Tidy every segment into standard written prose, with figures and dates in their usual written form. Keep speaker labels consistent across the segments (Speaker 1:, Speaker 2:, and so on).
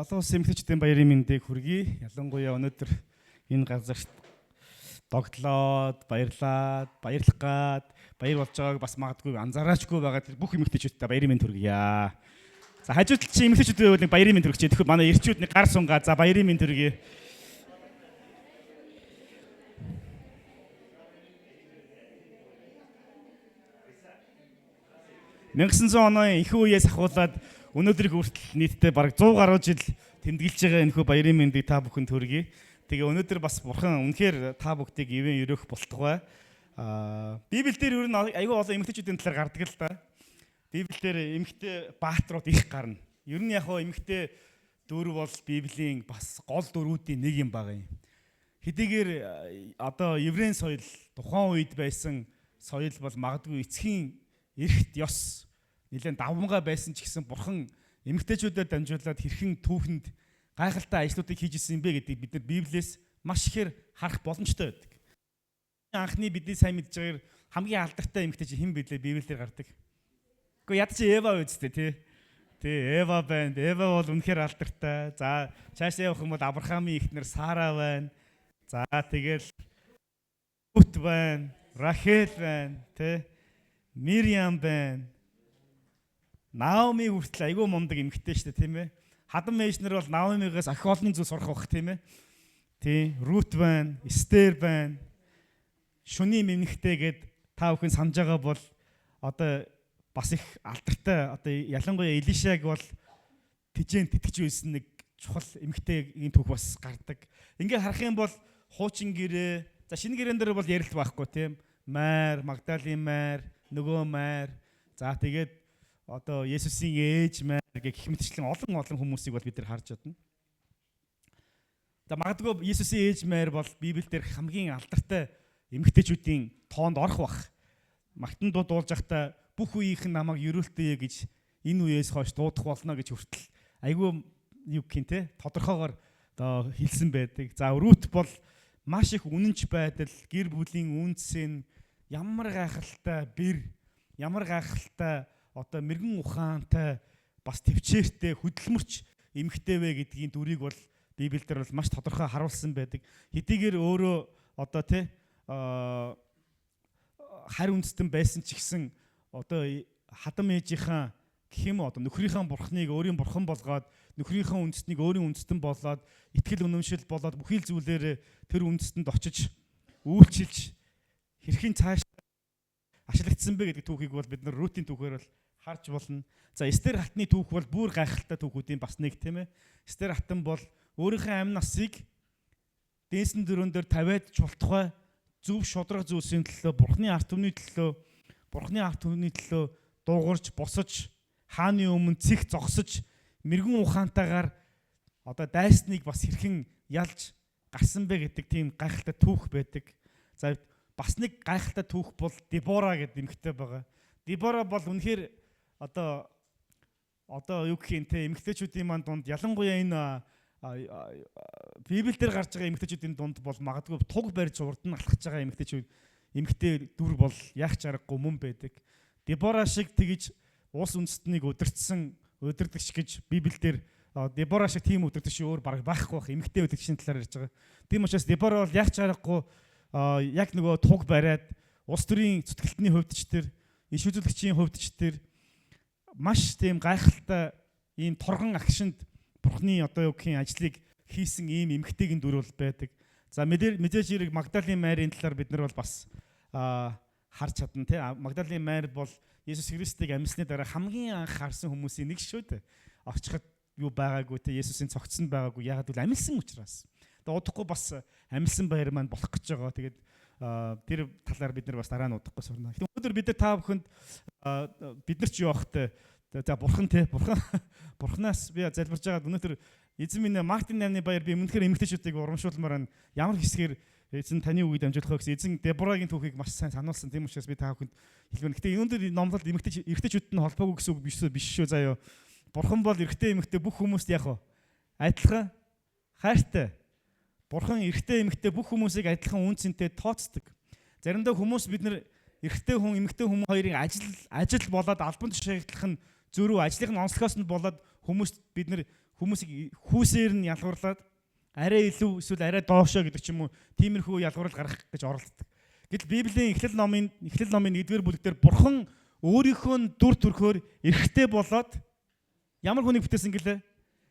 Speaker 1: Олон улсын эмэгтэйчүүдийн баярын мэндийг хүргэе. Ялангуяа өнөөдөр энэ газарт догтлоод, баярлаад, баярлах гад, баяр болж байгааг бас магадгүй анзаараачгүй байгаа тэр бүх эмэгтэйчүүдтэй баярын мэнд хүргье. За хажууд чи эмэгтэйчүүд байвал нэг баярын мэнд хүргэе. Тэгэхээр манай эрчүүд нэг гар сунгаа. За баярын мэнд хүргэе. 1900 оны ихэнх үеэс ахуулаад өнөөдрийг хүртэл нийтдээ бараг 100 гаруй жил тэмдэглэж байгаа энэхүү баярын мэндийг та бүхэнд хүргэе. Тэгээ өнөөдөр бас бурхан үнэхээр та бүгдийг ивэн өрөөх болтугай. Библиэл дээр ер нь айгүй олон эмэгтэйчүүдийн талаар гардаг л да. Библиэл дээр эмэгтэй баатрууд их гарна. Ер нь яг хоо эмэгтэй дүр бол Библийн бас гол дүрүүдийн нэг юм байгаа юм. Хэдийгээр одоо еврейн соёл тухайн үед байсан соёл бол магадгүй эцгийн эрхт ёс нэлээд давмгай байсан ч гэсэн бурхан эмэгтэйчүүдэд дамжуулаад хэрхэн түүхэнд гайхалтай ажлуудыг хийж исэн юм бэ гэдгийг бид нар Библиэс маш ихээр харах боломжтой байдаг. Анхны бидний сайн мэдж байгаагаар хамгийн алдартай эмэгтэй чинь хэн билээ Библиэлд гардаг. Гэхдээ ядч Ева үсттэй тий. Тий, Ева байна. Ева бол үнэхээр алдартай. За, цаашаа явах юм бол Авраамийн эхнэр Сара байна. За, тэгэл Рут байна, Рахел байна, тий. Мириам байна. Наоми хүртэл айгүй мундаг эмэгтэй шүү дээ, тийм ээ. Хадам ээж нар бол Наомигаас ах олон зүйл сурах байх, тийм ээ. Тий, Рут байна, Эстер байна. Шүний эмэгтэй гэд та бүхэн санаж байгаа бол одоо бас их алдартай одоо ялангуяа Элишаг бол тэжээн тэтгэж байсан нэг чухал эмэгтэйгийн түүх бас гардаг. Ингээ харах юм бол хуучин гэрээ, за шинэ гэрээн дээр бол ярилт байхгүй тийм. Майр, Магдалийн майр, нөгөө майр. За тэгээд одоо Есүсийн ээж майр гэх мэтчлэн олон олон хүмүүсийг бол бид нар харж чадна. За магадгүй Есүсийн ээж майр бол Библиэлд хамгийн алдартай эмэгтэйчүүдийн тоонд орох бах. Магтан дуу дуулж байхдаа бүх үеийнх нь намайг ерөөлтөе гэж энэ үеэс хойш дуудах болно гэж хүртэл айгүй юу гэх юм те тодорхойгоор одоо хэлсэн байдаг. За Рут бол маш их үнэнч байдал, гэр бүлийн үндэс нь ямар гайхалтай бэр, ямар гайхалтай одоо мэрэгэн ухаантай бас төвчээртэй хөдөлмөрч эмэгтэй вэ гэдгийн дүрийг бол Библиэлд бол маш тодорхой харуулсан байдаг. Хэдийгээр өөрөө одоо тий харь үндэстэн байсан ч гэсэн одоо хадам ээжийнхаа гэх юм уу одоо нөхрийнхээ бурхныг өөрийн бурхан болгоод нөхрийнхээ үндэстнийг өөрийн үндэстэн болоод итгэл үнэмшил болоод бүхий л зүйлээр тэр үндэстэнд очиж үйлчилж хэрхэн цааш ашиглагдсан бэ гэдэг түүхийг бол бид нар Рутийн түүхээр бол харж болно. За Эстер хатны түүх бол бүр гайхалтай түүхүүдийн бас нэг тийм ээ. Эстер хатан бол өөрийнхөө амь насыг дэнсэн дөрөн дээр тавиад чултугай зөв шудраг зүйлсийн төлөө бурхны ард түмний төлөө бурхны ард түмний төлөө дуугарч босож хааны өмнө цэх зогсож мэрэгэн ухаантайгаар одоо дайсныг бас хэрхэн ялж гарсан бэ гэдэг тийм гайхалтай түүх байдаг. За бас нэг гайхалтай түүх бол Дебора гэдэг эмэгтэй байгаа. Дебора бол үнэхээр одоо юу гэх юм те эмэгтэйчүүдийн маань дунд ялангуяа энэ Библиэл дээр гарч байгаа эмэгтэйчүүдийн дунд бол магадгүй туг барьж урд нь алхаж байгаа эмэгтэйчүүд эмэгтэй дүр бол яах ч аргагүй мөн байдаг. Дебора шиг тэгж улс үндэстнийг удирдсан удирдагч гэж Библиэл дээр Дебора шиг тийм удирдагч өөр бараг байхгүй байх эмэгтэй удирдагчийн талаар ярьж байгаа. Тийм учраас Дебора бол яах ч аргагүй яг нөгөө туг бариад улс төрийн зүтгэлтний хувьд ч тэр иш үзүүлэгчийн хувьд ч тэр маш тийм гайхалтай ийм торгон агшинд бурхны одоо юу гэх юм ажлыг хийсэн ийм эмэгтэйгийн дүр бол байдаг. За мэдээж хэрэг Магдалийн майрын талаар бид нар бол бас харж чадна тий. Магдалийн майр бол Есүс Христийг амьсны дараа хамгийн анх харсан хүмүүсийн нэг шүү дээ. Очиход юу байгаагүй тий. Есүсийн цогцсонд байгаагүй. Яагаад гэвэл амьсан учраас. Тэгээ удахгүй бас амьсан баяр маань болох гэж байгаа. Тэгээд тэр талаар бид нар бас дараа нь удахгүй сурна. Гэхдээ өнөөдөр бид нар та бүхэнд бид нар ч юу аахтай за бурхан тий бурхан бурханаас би залбирж байгаад өнөөдөр эзэн минь Мартин 8-ны баяр би өмнөхөр эмэгтэйчүүдийг урамшуулмаар байна. Ямар хэсгээр эзэн таны үгийг дамжуулах вэ гэсэн эзэн Деборагийн түүхийг маш сайн сануулсан. Тийм учраас би та бүхэнд хэлмээр. Гэхдээ өнөөдөр номлол эмэгтэй эрэгтэйчүүд нь холбоогүй гэсэн үг биш шүү заяа. Бурхан бол эрэгтэй эмэгтэй бүх хүмүүст яг адилхан хайртай. Бурхан эрэгтэй эмэгтэй бүх хүмүүсийг адилхан үн цэнтэй тооцдог. Заримдаа хүмүүс бид нар эрэгтэй хүн эмэгтэй хүн хоёрын ажил болоод албан тушааглах нь зөрүү ажлын онцлогоос нь болоод хүмүүст бид нар Хүмүүсийг хүүсээр нь ялгуурлаад арай илүү эсвэл арай доошоо гэдэг ч юм уу тиймэрхүү ялгуурал гаргах гэж оролддог. Гэтэл Библийн Эхлэл номын 1-р бүлэг дээр Бурхан өөрийнхөө дүр төрхөөр эрэгтэй болоод ямар хүнийг бүтээсэн гэлээ?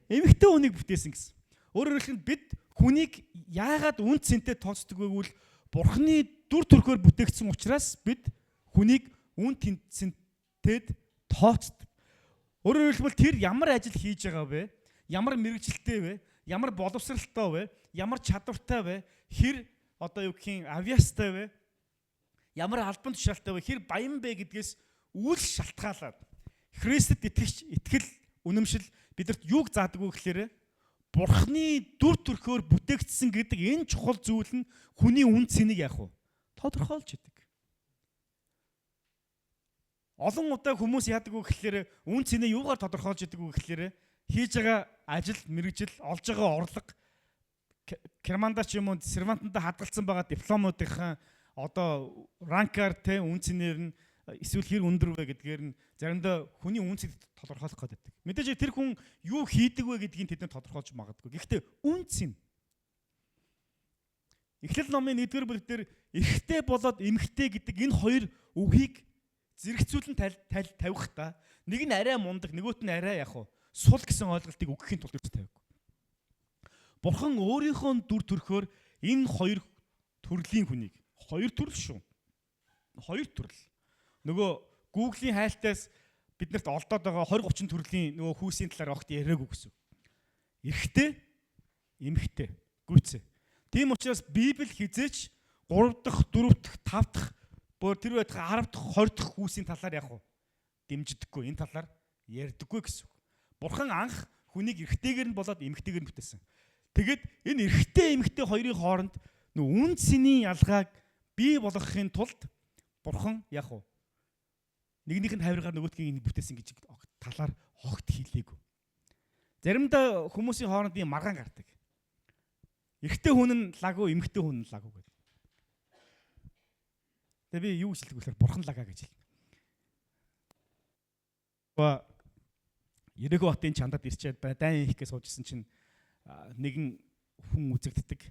Speaker 1: Эмэгтэй хүнийг бүтээсэн гэсэн. Өөрөөр хэлбэл, бид хүнийг яагаад үнэ цэнтэй тооцдог вэ гэвэл Бурханы дүр төрхөөр бүтээгдсэн учраас бид хүнийг үнэ цэнтэд тооцдог. Өөрөөр хэлбэл, тэр ямар ажил хийж байгаа вэ? Ямар мэргэжилтэй вэ? Ямар боловсралтай вэ? Ямар чадвартай вэ? Хэр одоо юу гэх юм авьяастай вэ? Ямар албан тушаалтай вэ? Хэр баян бэ гэдгээс үл шалтгаалаад Христэд итгэгч итгэл үнэмшил бидэрт юуг заадаг вэ гэхээр Бурхны дүр төрхөөр бүтээгдсэн гэдэг энэ чухал зүйл нь хүний үнэ цэнийг яах вэ? Тодорхойлж идэг. Олон удаа хүмүүс яадаг вэ гэхээр үнэ цэнээ юугаар тодорхойлж идэг вэ гэхээр хийж байгаа ажил, мэргэжил, олж байгаа орлого, Керманда ч юм уу сервантанда хадгалсан байгаа дипломуудынхаа одоо rank аар те үнэ цэнээр нь эсвэл хэр өндөр вэ гэдгээр нь заримдаа хүний үнэ цэнийг тодорхойлох гэдэг. Мэдээж тэр хүн юу хийдэг вэ гэдгийг тэд нар тодорхойлж магадгүй. Гэхдээ үнэ цэн. Эхлэл номын 1-р бүлэг дээр эрэгтэй болоод эмэгтэй гэдэг энэ хоёр үгийг зэрэгцүүлэн тавих та нэг нь арай мундаг, нөгөөт нь арай яг уу сул гэсэн ойлголтыг өгөхийн тулд үүс тавиагүй. Бурхан өөрийнхөө дүр төрхөөр энэ хоёр төрлийн хүнийг, хоёр төрөл шүү. Хоёр төрөл. Нөгөө Google-ийн хайлтаас биднэрт олдоод байгаа 20 30 төрлийн нөгөө хүүсийн талаар огт яриаггүй гэсэн. Эрэгтэй, эмэгтэй, гүйцээ. Тийм учраас Библи хэзээ ч 3 дахь, 4 дахь, 5 дахь, бүр тэр байтугай 10 дахь, 20 дахь хүүсийн талаар яг уу дэмждэггүй, энэ талаар ярьдаггүй гэсэн үг. Бурхан анх хүнийг эрэгтэйгээр нь болоод эмэгтэйгээр нь бүтээсэн. Тэгээд энэ эрэгтэй, эмэгтэй хоёрын хооронд нөө үнэ цэний ялгааг бий болгохын тулд Бурхан яг уу нэгнийх нь хавиргаар нөгөөдгийг нь бүтээсэн гэж талаар огт хэлээгүй. Заримдаа хүмүүсийн хооронд ийм маргаан гардаг. Эрэгтэй хүн нь лагуу, эмэгтэй хүн нь лагуу гэдэг. Тэгээ би юу гэж хэлдэг вэ гэхээр Бурхан лага гэж хэлнэ. Ерехо хотын чандад ирчээд дайн хийх гэж суужсэн чинь нэгэн хүн үзэгддэг.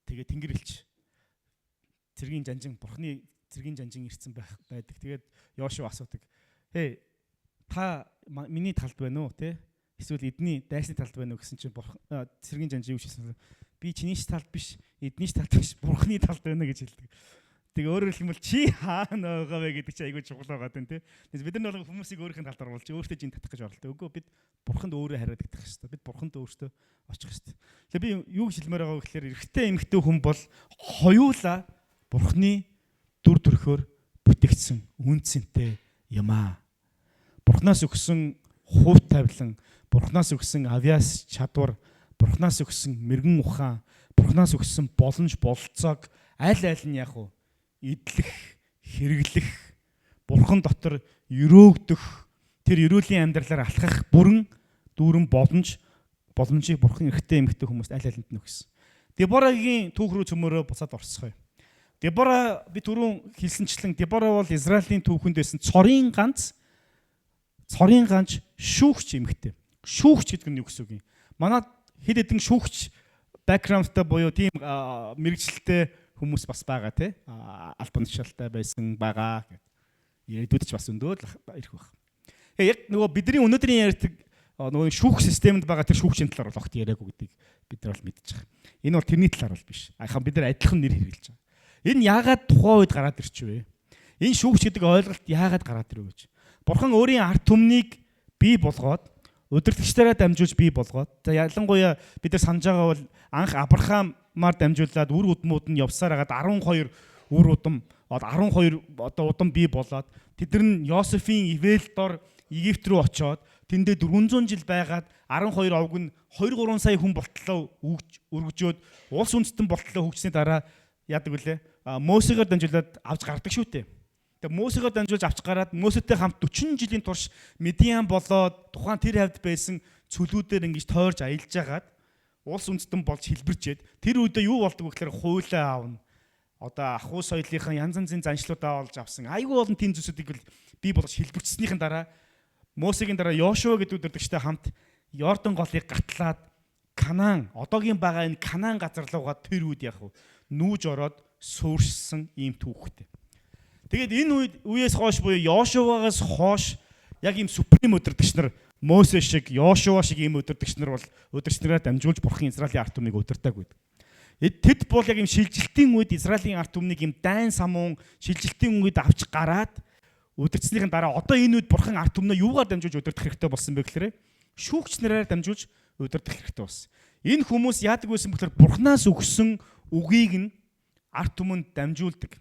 Speaker 1: Тэгээ тэнгэр элч, цэргийн жанжин, Бурханы цэргийн жанжин ирсэн байдаг. Тэгээд Йошуа асуудаг. "Хей, та миний талд байна уу, те? Эсвэл эдний дайсны талд байна уу?" гэсэн чинь бурхан цэргийн жанжин юу хэлсэн? "Би чиний ч талд биш, эдний ч талд биш, Бурханы талд байна" гэж хэлдэг. Тэгээ өөрөөр хэлбэл, чи хаана байгаа вэ гэдэг чинь айгүй чухал байгаа даа, тий. Бид нар бол хүмүүсийг өөрийнх нь талд оруулж өөртөө жин татах гэж оролдоо. Үгүй, бид Бурханд өөрөө хариадагдах хэрэгтэй. Бид Бурханд өөртөө очих хэрэгтэй. Тэгээ би юу гэж хэлмээр байгаа вэ гэхээр эрэгтэй, эмэгтэй хүн бол хоёулаа Бурханы дүр төрхөөр бүтээгдсэн үнэ цэнтэй юм аа. Бурханаас өгсөн хувь тавилан, Бурханаас өгсөн авьяас чадвар, Бурханаас өгсөн мэргэн ухаан, Бурханаас өгсөн боломж бололцоог аль аль нь яг уу эдлэх, хэрэглэх, Бурхан дотор өрөөгдөх, тэр ерөөлийн амьдралаар алхах бүрэн дүүрэн боломжийг Бурхан эрэгтэй, эмэгтэй хүмүүст аль алинд нь өгсөн. Деборагийн түүх рүү цөмөрөө буцаад орцгоё. Дебора, би түрүүн хэлсэнчлэн, Дебора бол Израилийн түүхэнд байсан цорын ганц шүүгч эмэгтэй. Шүүгч гэдэг нь юу гэсэн үг юм? Манай хэд хэдэн шүүгч background тай буюу тийм мэргэжилтэй хүмүүс бас байгаа, тий, албан тушаалтай байсан байгаа гэд. Ирээдүйд ч бас өндөө л ирэх байх. Тэгээ яг нөгөө бидний өнөөдрийн ярьдаг нөгөө шүүх системд байгаа тэр шүүгчийн талаар бол огт яриаггүй гэдгийг бид нар бол мэдчих. Энэ бол тэрний талаар бол биш. Ахаа бид нар адилхан нэр хэрэглэж байгаа. Энэ яагаад тухайн үед гараад ирчвэ? Энэ шүүгч гэдэг ойлголт яагаад гараад ирв гэж. Бурхан өөрийн ард түмнийг бий болгоод, удирдагчдаараа дамжуулж бий болгоод, за, ялангуяа бид нар санаж байгаа бол анх Авраамаар дамжуулаад үр удмууд нь явсаар хагаад 12 үр удам, 12 одоо удам бий болоод, тэд нар нь Йосефийн ивэл дор Египт рүү очоод, тэндээ 400 жил байгаад, 12 овг нь 2 3 сая хүн болтлоо өргөжөөд, улс үндэстэн болтлоо хөгжсөний дараа яадаг вүлээ? Мосегаар дамжуулаад авч гардаг шүү дээ. Тэгээ Мосегаар дамжуулж авч гараад, Мосетэй хамт 40 жилийн турш Медиан болоод тухайн тэр хавьд байсан цөлүүдээр ингэж тойрж аялж агаад улс үндэстэн болж хэлбэрчээд, тэр үедээ юу болдог вэ гэхээр хуулиа аавна. Одоо ахуй соёлынхан янз янзын заншлуудаа олж авсан. Айгүй олон тийм зүйлсүүдийг бий болгож хэлбэрчснийхэн дараа, Мосегийн дараа Йошуа гэдэг удирдагчтай хамт Йордан голыг гатлаад Канаан, одоогийн байгаа энэ Канаан газар руугаа тэр үед яг нүүж ороод сууршсан ийм түүхтэй. Тэгээд энэ үед үеэс хойш буюу Йошуагаас хойш яг ийм supreme удирдагч нар, Мосе шиг, Йошуа шиг ийм удирдагч нар бол удирдагч нараар дамжуулж Бурхан Израилийн ард түмнийг удирдааг үед. Тэд бол яг ийм шилжилтийн үед Израилийн ард түмнийг ийм дайн самуун шилжилтийн үед авч гараад удирдсныхын дараа одоо энэ үед Бурхан ард түмнээ юугаар дамжуулж удирдах хэрэгтэй болсон бэ гэхээр шүүгч нараар дамжуулж удирдах хэрэгтэй болсон. Энэ хүмүүс яадаг байсан бэхээр Бурханаас өгсөн үгийг нь ард түмэнд дамжуулдаг.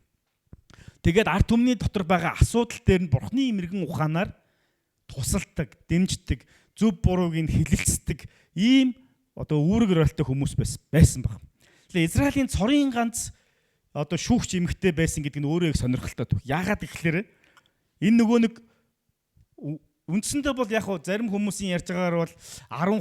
Speaker 1: Тэгээд ард түмний дотор байгаа асуудал дээр нь Бурханы мэрэгэн ухаанаар тусалдаг, дэмждэг, зөв бурууг нь хилэлцдэг ийм одоо үүрэг ролтой хүмүүс байсан баг. Тэгэхээр Израилийн цорын ганц одоо шүүгч эмэгтэй байсан гэдэг нь өөрөө их сонирхолтой түүх. Яагаад гэхээр энэ нөгөө нэг үндсэндээ бол яг хуу зарим хүмүүсийн ярьж байгаагаар бол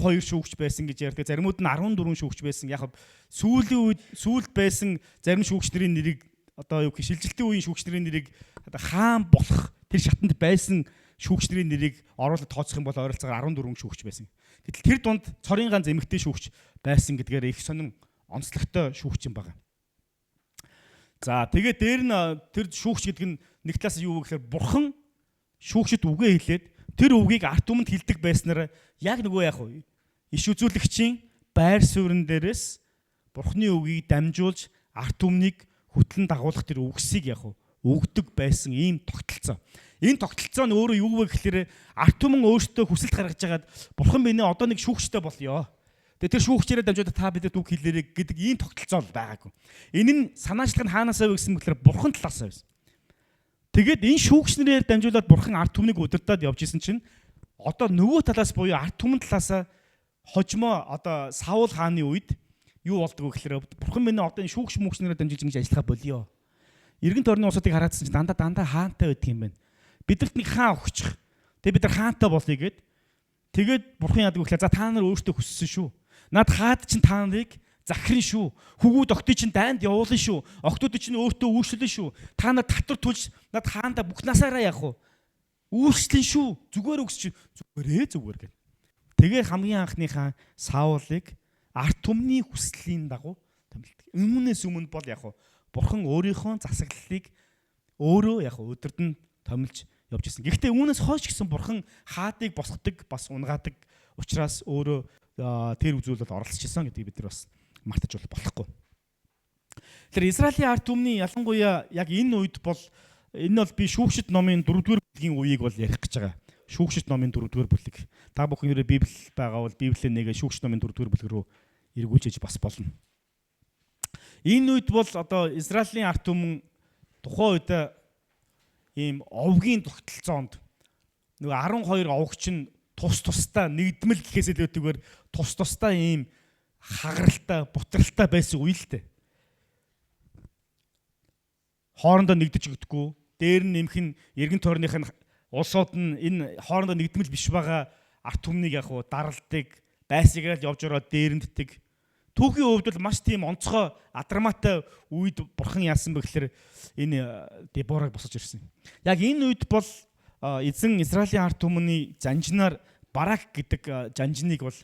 Speaker 1: 12 шүүгч байсан гэж ярьдаг. Заримуд нь 14 шүүгч байсан. Яг сүүлийн үед сүүлд байсан зарим шүүгч нарын нэрийг одоо юу гэх шилжилтийн үеийн шүүгч нарын нэрийг одоо хаан болох тэр шатанд байсан шүүгч нарын нэрийг оруулаад тооцох юм бол ойролцоогоор 14 шүүгч байсан. Гэтэл тэр дунд цорын ганц эмэгтэй шүүгч байсан гэдгээр их сонин онцлогтой шүүгч юм байна. За, тэгээд дээр нь тэр шүүгч гэдэг нь нэг талаас юу вэ гэхээр бурхан шүүгчд үгээ хэлээд тэр үгийг ард түмэнд хэлдэг байснаар яг нөгөө яг иш үзүүлэгчийн байр суурин дээрээс бурхны үгийг дамжуулж ард түмнийг хөтлөн дагуулах тэр үгсийг яг өгдөг байсан ийм тогтолцоо. Энэ тогтолцоо нь өөрөө юу вэ гэхээр ард түмэн өөртөө хүсэлт гаргаж хагаад бурхан минь одоо нэг шүүгчтэй болёо. Тэгээ тэр шүүгчээрээ дамжуулаад та бидэд үг хэлээрэй гэдэг ийм тогтолцоо л байгаагүй. Энэ нь санаачлах нь хаанаас вэ гэсэн мэтлэр бурхан талаас байсан. Тэгээд энэ шүүгч нараар дамжуулаад бурхан ард түмнийг удирдах явж исэн чинь одоо нөгөө талаас буюу ард түмэн талаас хожмоо одоо Саул хааны үед юу болдгоо гэхээр бурхан минь одоо энэ шүүгч мүгч нараар дамжуулж ингэж ажиллахаа болио. Эргэн тойрны улсуудыг хараадсан чинь дандаа дандаа хаантай байдаг юм байна. Бидэрт нэг хаан өгчих. Тэгээ бид нар хаантай болъё гэд. Тэгээд бурхан яадаг вэ гэхээр за та нар өөртөө хүссэн шүү. Над хаад чинь та нарыг захирын шүү. Хүүгүүд октыг чинь дайнд явуулна шүү. Октоодыг чинь өөртөө үйлчлэн шүү. Та нар татвар төлж над хаандаа бүх насаараа явах уу? Үйлчлэн шүү. Зүгээр өгсч зүгээрээ зүгээр гэд. Тэгээ хамгийн анхны хаан Саулыг ард түмний хүслийн дагуу томилдог. Үүнээс өмнө бол яг бурхан өөрийнхөө засаглалыг өөрөө яг өдөрдөн томилж явж исэн. Гэхдээ үүнээс хойш гэсэн бурхан хаадыг босгодог, бас унгаадаг учраас өөрөө тэр үзүүлэлд оролцож исэн гэдгийг бид нар бас мартаж болохгүй. Тэгэхээр Израилийн ард түмний ялангуяа яг энэ үед бол энэ бол би шүүгчд номын 4-р бүлгийн үеийг бол ярих гэж байгаа. Шүүгчд номын 4-р бүлэг. Та бүхэн ерөө Библи байгаа бол Библийг нэгэ шүүгчд номын 4-р бүлэг рүү эргүүлж бас болно. Энэ үед бол одоо Израилийн ард түмэн тухайн үед ийм овгийн тогтолцоонд нөгөө 12 овгч нь тус тусдаа нэгдмэл гэхээс илүүтэйгээр тус тусдаа ийм хагаралтай, бутралтай байсан үе л дээ. Хоорондоо нэгдэж өгдөггүй. Дээр нь нэмэх нь эргэн тойрных нь улсууд нь энэ хоорондоо нэгдмэл биш байгаа ард түмнийг яг уу даралдаг, байсыгаар л явж ороод дээрэнддэг. Түүхийн хувьд бол маш тийм онцгой адармаатай үед бурхан яасан бэ гэхээр энэ Дебораг босгож ирсэн. Яг энэ үед бол эзэн Израилийн ард түмний занжинаар Барак гэдэг жанжиныг бол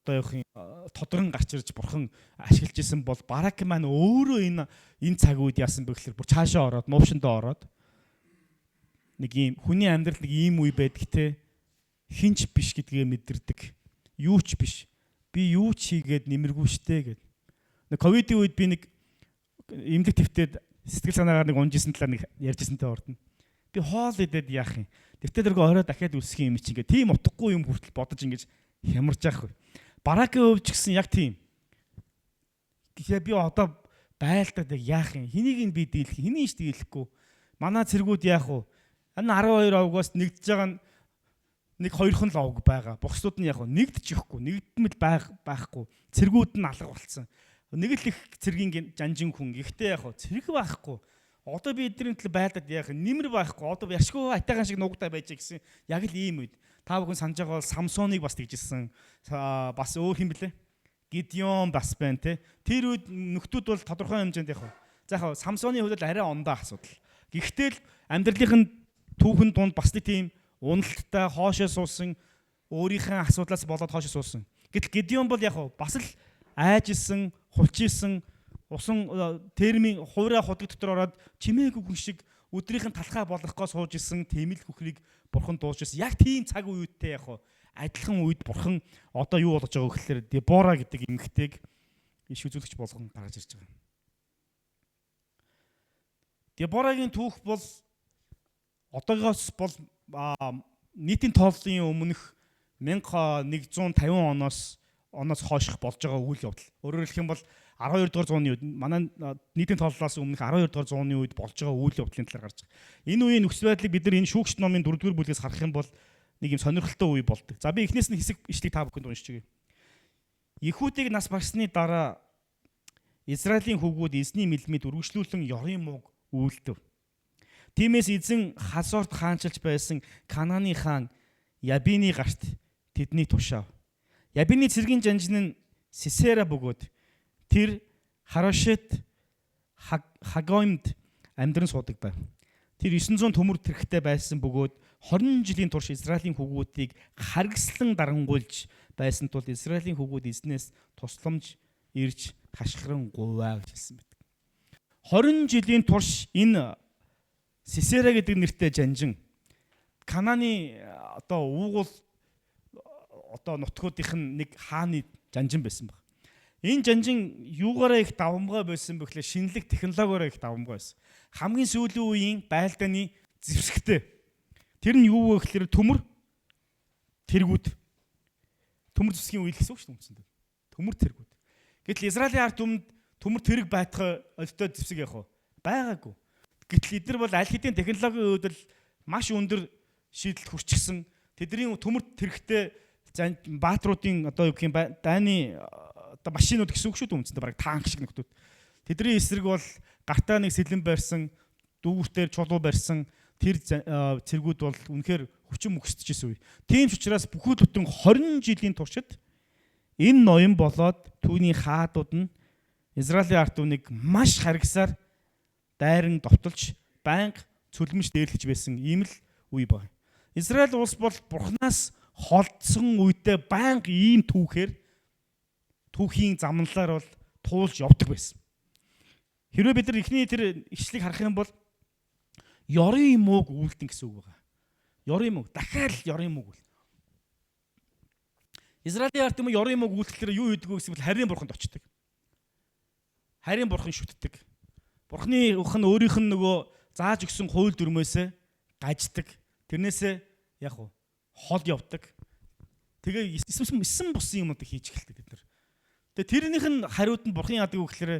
Speaker 1: одоо явах юм тодрон гарч ирж бурхан ашиглаж исэн бол Барак маань өөрөө энэ энэ цаг үед яасан бэ гэхээр бүр цаашаа ороод нуувшиндаа ороод нэг ийм хүний амьдрал нэг ийм үе байдаг те, хинч биш гэдгээ мэдэрдэг. Юу ч биш. Би юу ч хийгээд нэмэргүй штэ гэд. Нэг ковидын үед би нэг эмнэлэг твтээд сэтгэл санаагаар нэг унжсэн талаар нэг ярьжсэнтэй ордно. Би хоол идээд яах юм? Тэртээ тэргүй орой дахиад үсэх юм чи ингээ тийм утгагүй юм хүртэл бодож ингэж хямарч яах вэ? Баракийн хувьд ч гэсэн яг тийм. Тэгэхээр би одоо байлдаад яг яах юм? Хэнийг нь би дийлэх? Хэнийг ч дийлэхгүй. Манай цэргүүд яах вэ? Энэ 12 овгоос нэгдэж байгаа нь нэг хоёрхан л овг байгаа. Бусдууд нь яг нэгдэж ихгүй, нэгдмэл байхгүй. Цэргүүд нь алга болцсон. Нэг л их цэргийн жанжин хүн. Гэхдээ яг цэрэг байхгүй. Одоо би эдний төлөө байлдаад яах юм? Нэмэр байхгүй. Одоо яшгүй айтайхан шиг нуугдаа байж гэсэн. Яг л ийм үед. Та бүхэн санаж байгаа бол Самсоныг бас тэгжсэн. Бас өөр хэм блэ? Гидеон бас байна те. Тэр үед нөхдүүд бол тодорхой хэмжээнд яг. За яг Самсоны хувьд л арай ондоо асуудал. Гэхдээ л амьдралынх нь түүхэн дунд бас нэг тийм уналттай хоошоо суусан өөрийнхөө асуудлаас болоод хойш суусан. Гэтэл Гидеон бол яг бас л айжсэн, хулчилсан, усан термийн хувраа худаг дотор ороод чимээгүй хүн шиг өдрийнх нь талхаа болгох гоо сууж исэн тийм л хөхрийг бурхан дууж исэн. Яг тийм цаг үеүдтэй яг адилхан үед бурхан одоо юу болгож байгаа вэ гэхээр Дебора гэдэг эмэгтэйг иш үзүүлэгч болгон гаргаж ирж байгаа. Деборагийн түүх бол одоогоос бол нийтийн тооллын өмнөх 1150 оноос хойших болж байгаа үйл явдал. Өөрөөр хэлэх юм бол 12 дугаар зууны үед манай нийтийн тооллоос өмнөх 12 дугаар зууны үед болж байгаа үйл явдлын талаар гарч байгаа. Энэ үеийн нөхцөл байдлыг бид нар энэ шүүгч номын 4 дугаар бүлгээс харах юм бол нэг юм сонирхолтой үе болдог. За би эхнээс нь хэсэг ишлийг та бүхэнд уншиж өгье. Ехүүдийг нас барсны дараа Израилийн хүүгүүд эзний мэлмид үргэлжлүүлэн ёрын мууг үйлдэв. Тиймээс эзэн Хазорт хаанчилж байсан Канааны хаан Ябины гарт тэдний тушаав. Ябины цэргийн жанжин нь Сисера бөгөөд тэр Харошет Хагоимд амьдран суудаг байв. Тэр 900 төмөр тэрхтэй байсан бөгөөд 20 жилийн турш Израилийн хүүгүүдийг харгислан дарангуйлж байсан тул Израилийн хүүгүүд эзнээс тусламж ирж хашгиран гуйваа гэж хэлсэн байдаг. 20 жилийн турш энэ Сисера гэдэг нэртэй жанжин Канааны одоо уугуул одоо нутгуудынх нь нэг хааны жанжин байсан баг. Энэ жанжин юугаараа их давамгай байсан бэ гэхлээр шинэлэг технологиороо их давамгай байсан. Хамгийн сүүлийн үеийн байлдааны зэвсэгтэй. Тэр нь юу вэ гэхлээр төмөр тэргүүд. Төмөр зэвсгийн үе л гэсэн үг шүү дээ үндсэндээ. Төмөр тэргүүд. Гэтэл Израилийн ард түмэнд төмөр тэрэг байтгай олигтой зэвсэг явах уу? Байгаагүй. Гэтэл эдгээр бол аль хэдийн технологийн үед л маш өндөр шийдэлд хүрчихсэн. Тэдний төмөр тэрэгтэй баатруудын одоо юу гэх юм дайны одоо машинууд гэсэн үг шүү дээ үндсэндээ бараг танк шиг нөхдүүд. Тэдний эсрэг бол гартаа нэг сэлэн барьсан, дүүгүртээр чулуу барьсан тэр цэргүүд бол үнэхээр хүчин мөхсдөжсэн үе. Тийм ч учраас бүхэл бүтэн 20 жилийн туршид энэ ноён болоод түүний хаадууд нь Израилийн ард түмнийг маш харгасаар дайран довтолж байнга цөлмөж дээрлэж байсан ийм л үе байна. Израиль улс бол бурхнаас холдсон үедээ байнга ийм түүхээр түүхийн замналаар бол туулж явдаг байсан. Хэрвээ бид нар эхний тэр ишлэгийг харах юм бол ёрын мууг үйлдэн гэсэн үг байгаа. Ёрын мууг дахиад л ёрын мууг үйл. Израилийн ард түмэн ёрын мууг үйлдэхлээр юу хийдэг вэ гэсэн бол харийн бурханд очдог. Харийн бурхан шүтдэг. Бурханы өх нь өөрийнх нь нөгөө зааж өгсөн хууль дүрмөөсөө гаждаг. Тэрнээсээ яг уу хол явдаг. Тэгээ эсэм бусын юмнуудыг хийж эхэлдэг бид нар. Тэгээ тэрнийх нь хариуд нь бурхан яадаг вэ гэхээр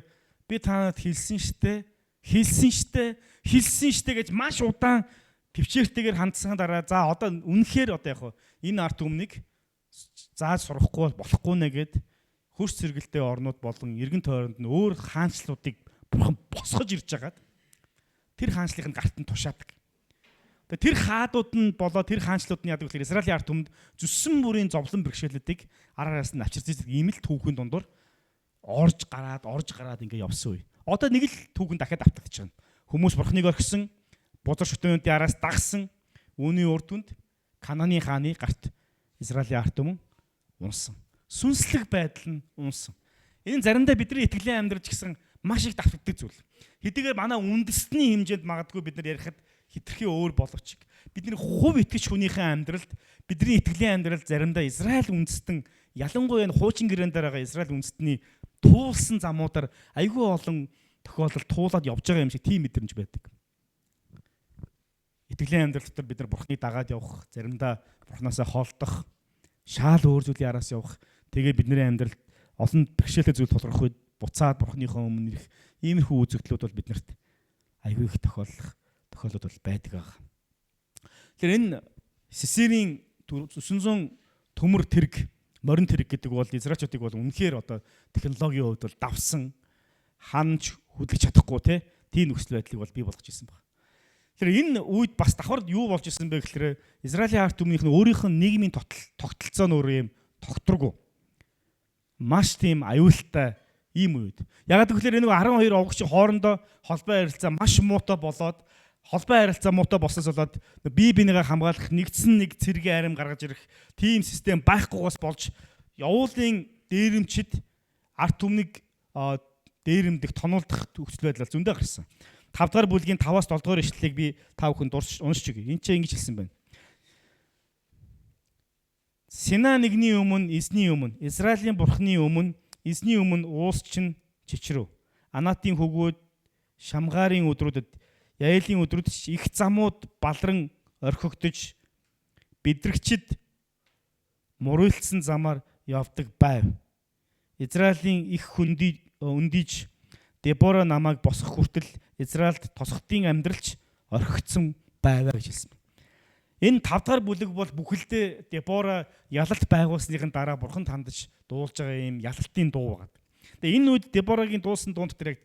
Speaker 1: би танад хэлсэн штэ, хэлсэн штэ, хэлсэн штэ гэж маш удаан төвчээртэйгээр хандсан дараа за одоо үнэхээр одоо яг энэ ард түмнийг зааж сурахгүй болохгүй нэ гэд хөрс сэргэлтэй орнууд болон эргэн тойронд нь өөр хаанчлалуудыг бурхан босгож ирж хагаад тэр хаанчлалын гарт нь тушаадаг. Тэгээ тэр хаадууд нь болоо тэр хаанчлууд нь яадаг вэ гэхээр Израилийн ард түмэнд зүссэн бүрийн зовлон бэрхшээлүүдийг ар араас нь авчирч ирдэг ийм л түүхэн дундуур орж гараад ингээ явсан үе. Одоо нэг л түүхэн дахиад автагдчих байна. Хүмүүс бурхныг орхисон, бузар шүтэнүүдийн араас дагсан. Үүний үр дүнд Канааны хааны гарт Израилийн ард түмэн унсан. Сүнслэг байдал нь унсан. Энэ заримдаа бидний итгэлийн амьдрал ч гэсэн маш их давтагддаг зүйл. Хэдийгээр манай үндэстний хэмжээнд магадгүй бид нар ярихад хитрхи өөр боловч бидний хувь итгэж хүнийхээ амьдралд бидний итгэлийн амьдрал заримдаа Израиль үндэстэн ялангуяа энэ хуучин гэрээн дээр байгаа Израиль үндэстний туулсан замуудаар айгүй олон тохиолдолд туулаад явж байгаа юм шиг тийм мэдрэмж байдаг. Итгэлийн амьдрал дотор бид нар Бурхныг дагаад явах, заримдаа Бурхнаасаа холдох, шаал өөр зүйлийн араас явах, тэгээ бидний амьдралд олон бэрхшээлтэй зүйл тулгарх үед буцаад Бурхныхоо өмнө ирэх иймэрхүү үзэгдлүүд бол биднэрт айгүй их тохиолдлууд бол байдаг аа. Тэгэхээр энэ Сисерийн 900 төмөр тэрэг, морин тэрэг гэдэг бол Израильчуудыг бол үнэхээр одоо технологийн хувьд бол давсан, ханж хөдлөж чадахгүй тийм нөхцөл байдлыг бол бий болгож ирсэн байна. Тэгэхээр энэ үед бас давхар юу болж исэн бэ гэхээр Израилийн ард түмнийх нь өөрийнх нь нийгмийн тогтолцоо нь өөр юм тогтворгүй. Маш тийм аюултай ийм үед. Ягаад гэвэл энэ 12 овогч хоорондоо холбоо харилцаа маш муутай болоод Холбоо харилцаа муутай болсноос болоод бие биенийгээ хамгаалах нэгдсэн нэг цэргийн арим гаргаж ирэх тийм систем байхгүйгээс болж явуулын дээрэмчид ард түмнийг дээрэмдэх, тонуулдах нөхцөл байдал зөндөө гарсан. 5 дугаар бүлгийн 5-аас 7 дугаар ишлэлийг би та бүхэнд уншиж өгье. Энд чинь ингэж хэлсэн байна. Сина нэгний өмнө, эзний өмнө, Израилийн бурхны өмнө, эзний өмнө уус чинь чичрв. Анатын хөвгүүд Шамгарын өдрүүдэд, Яэлийн өдрүүдэд ч их замууд балран орхигдож бидрэгчд муруйлцсан замаар явдаг байв. Израилийн их хөндийж Дебора намайг босгох хүртэл Израильд тосготын амьдралч орхигдсон байваа гэж хэлсэн. Энэ 5 дахь бүлэг бол бүхэлдээ Дебора ялалт байгуулсныхын дараа бурханд хандаж дуулж байгаа юм ялалтын дуу байгаа. Тэгээ энэ үед Деборагийн дуулсан дуунд дээр яг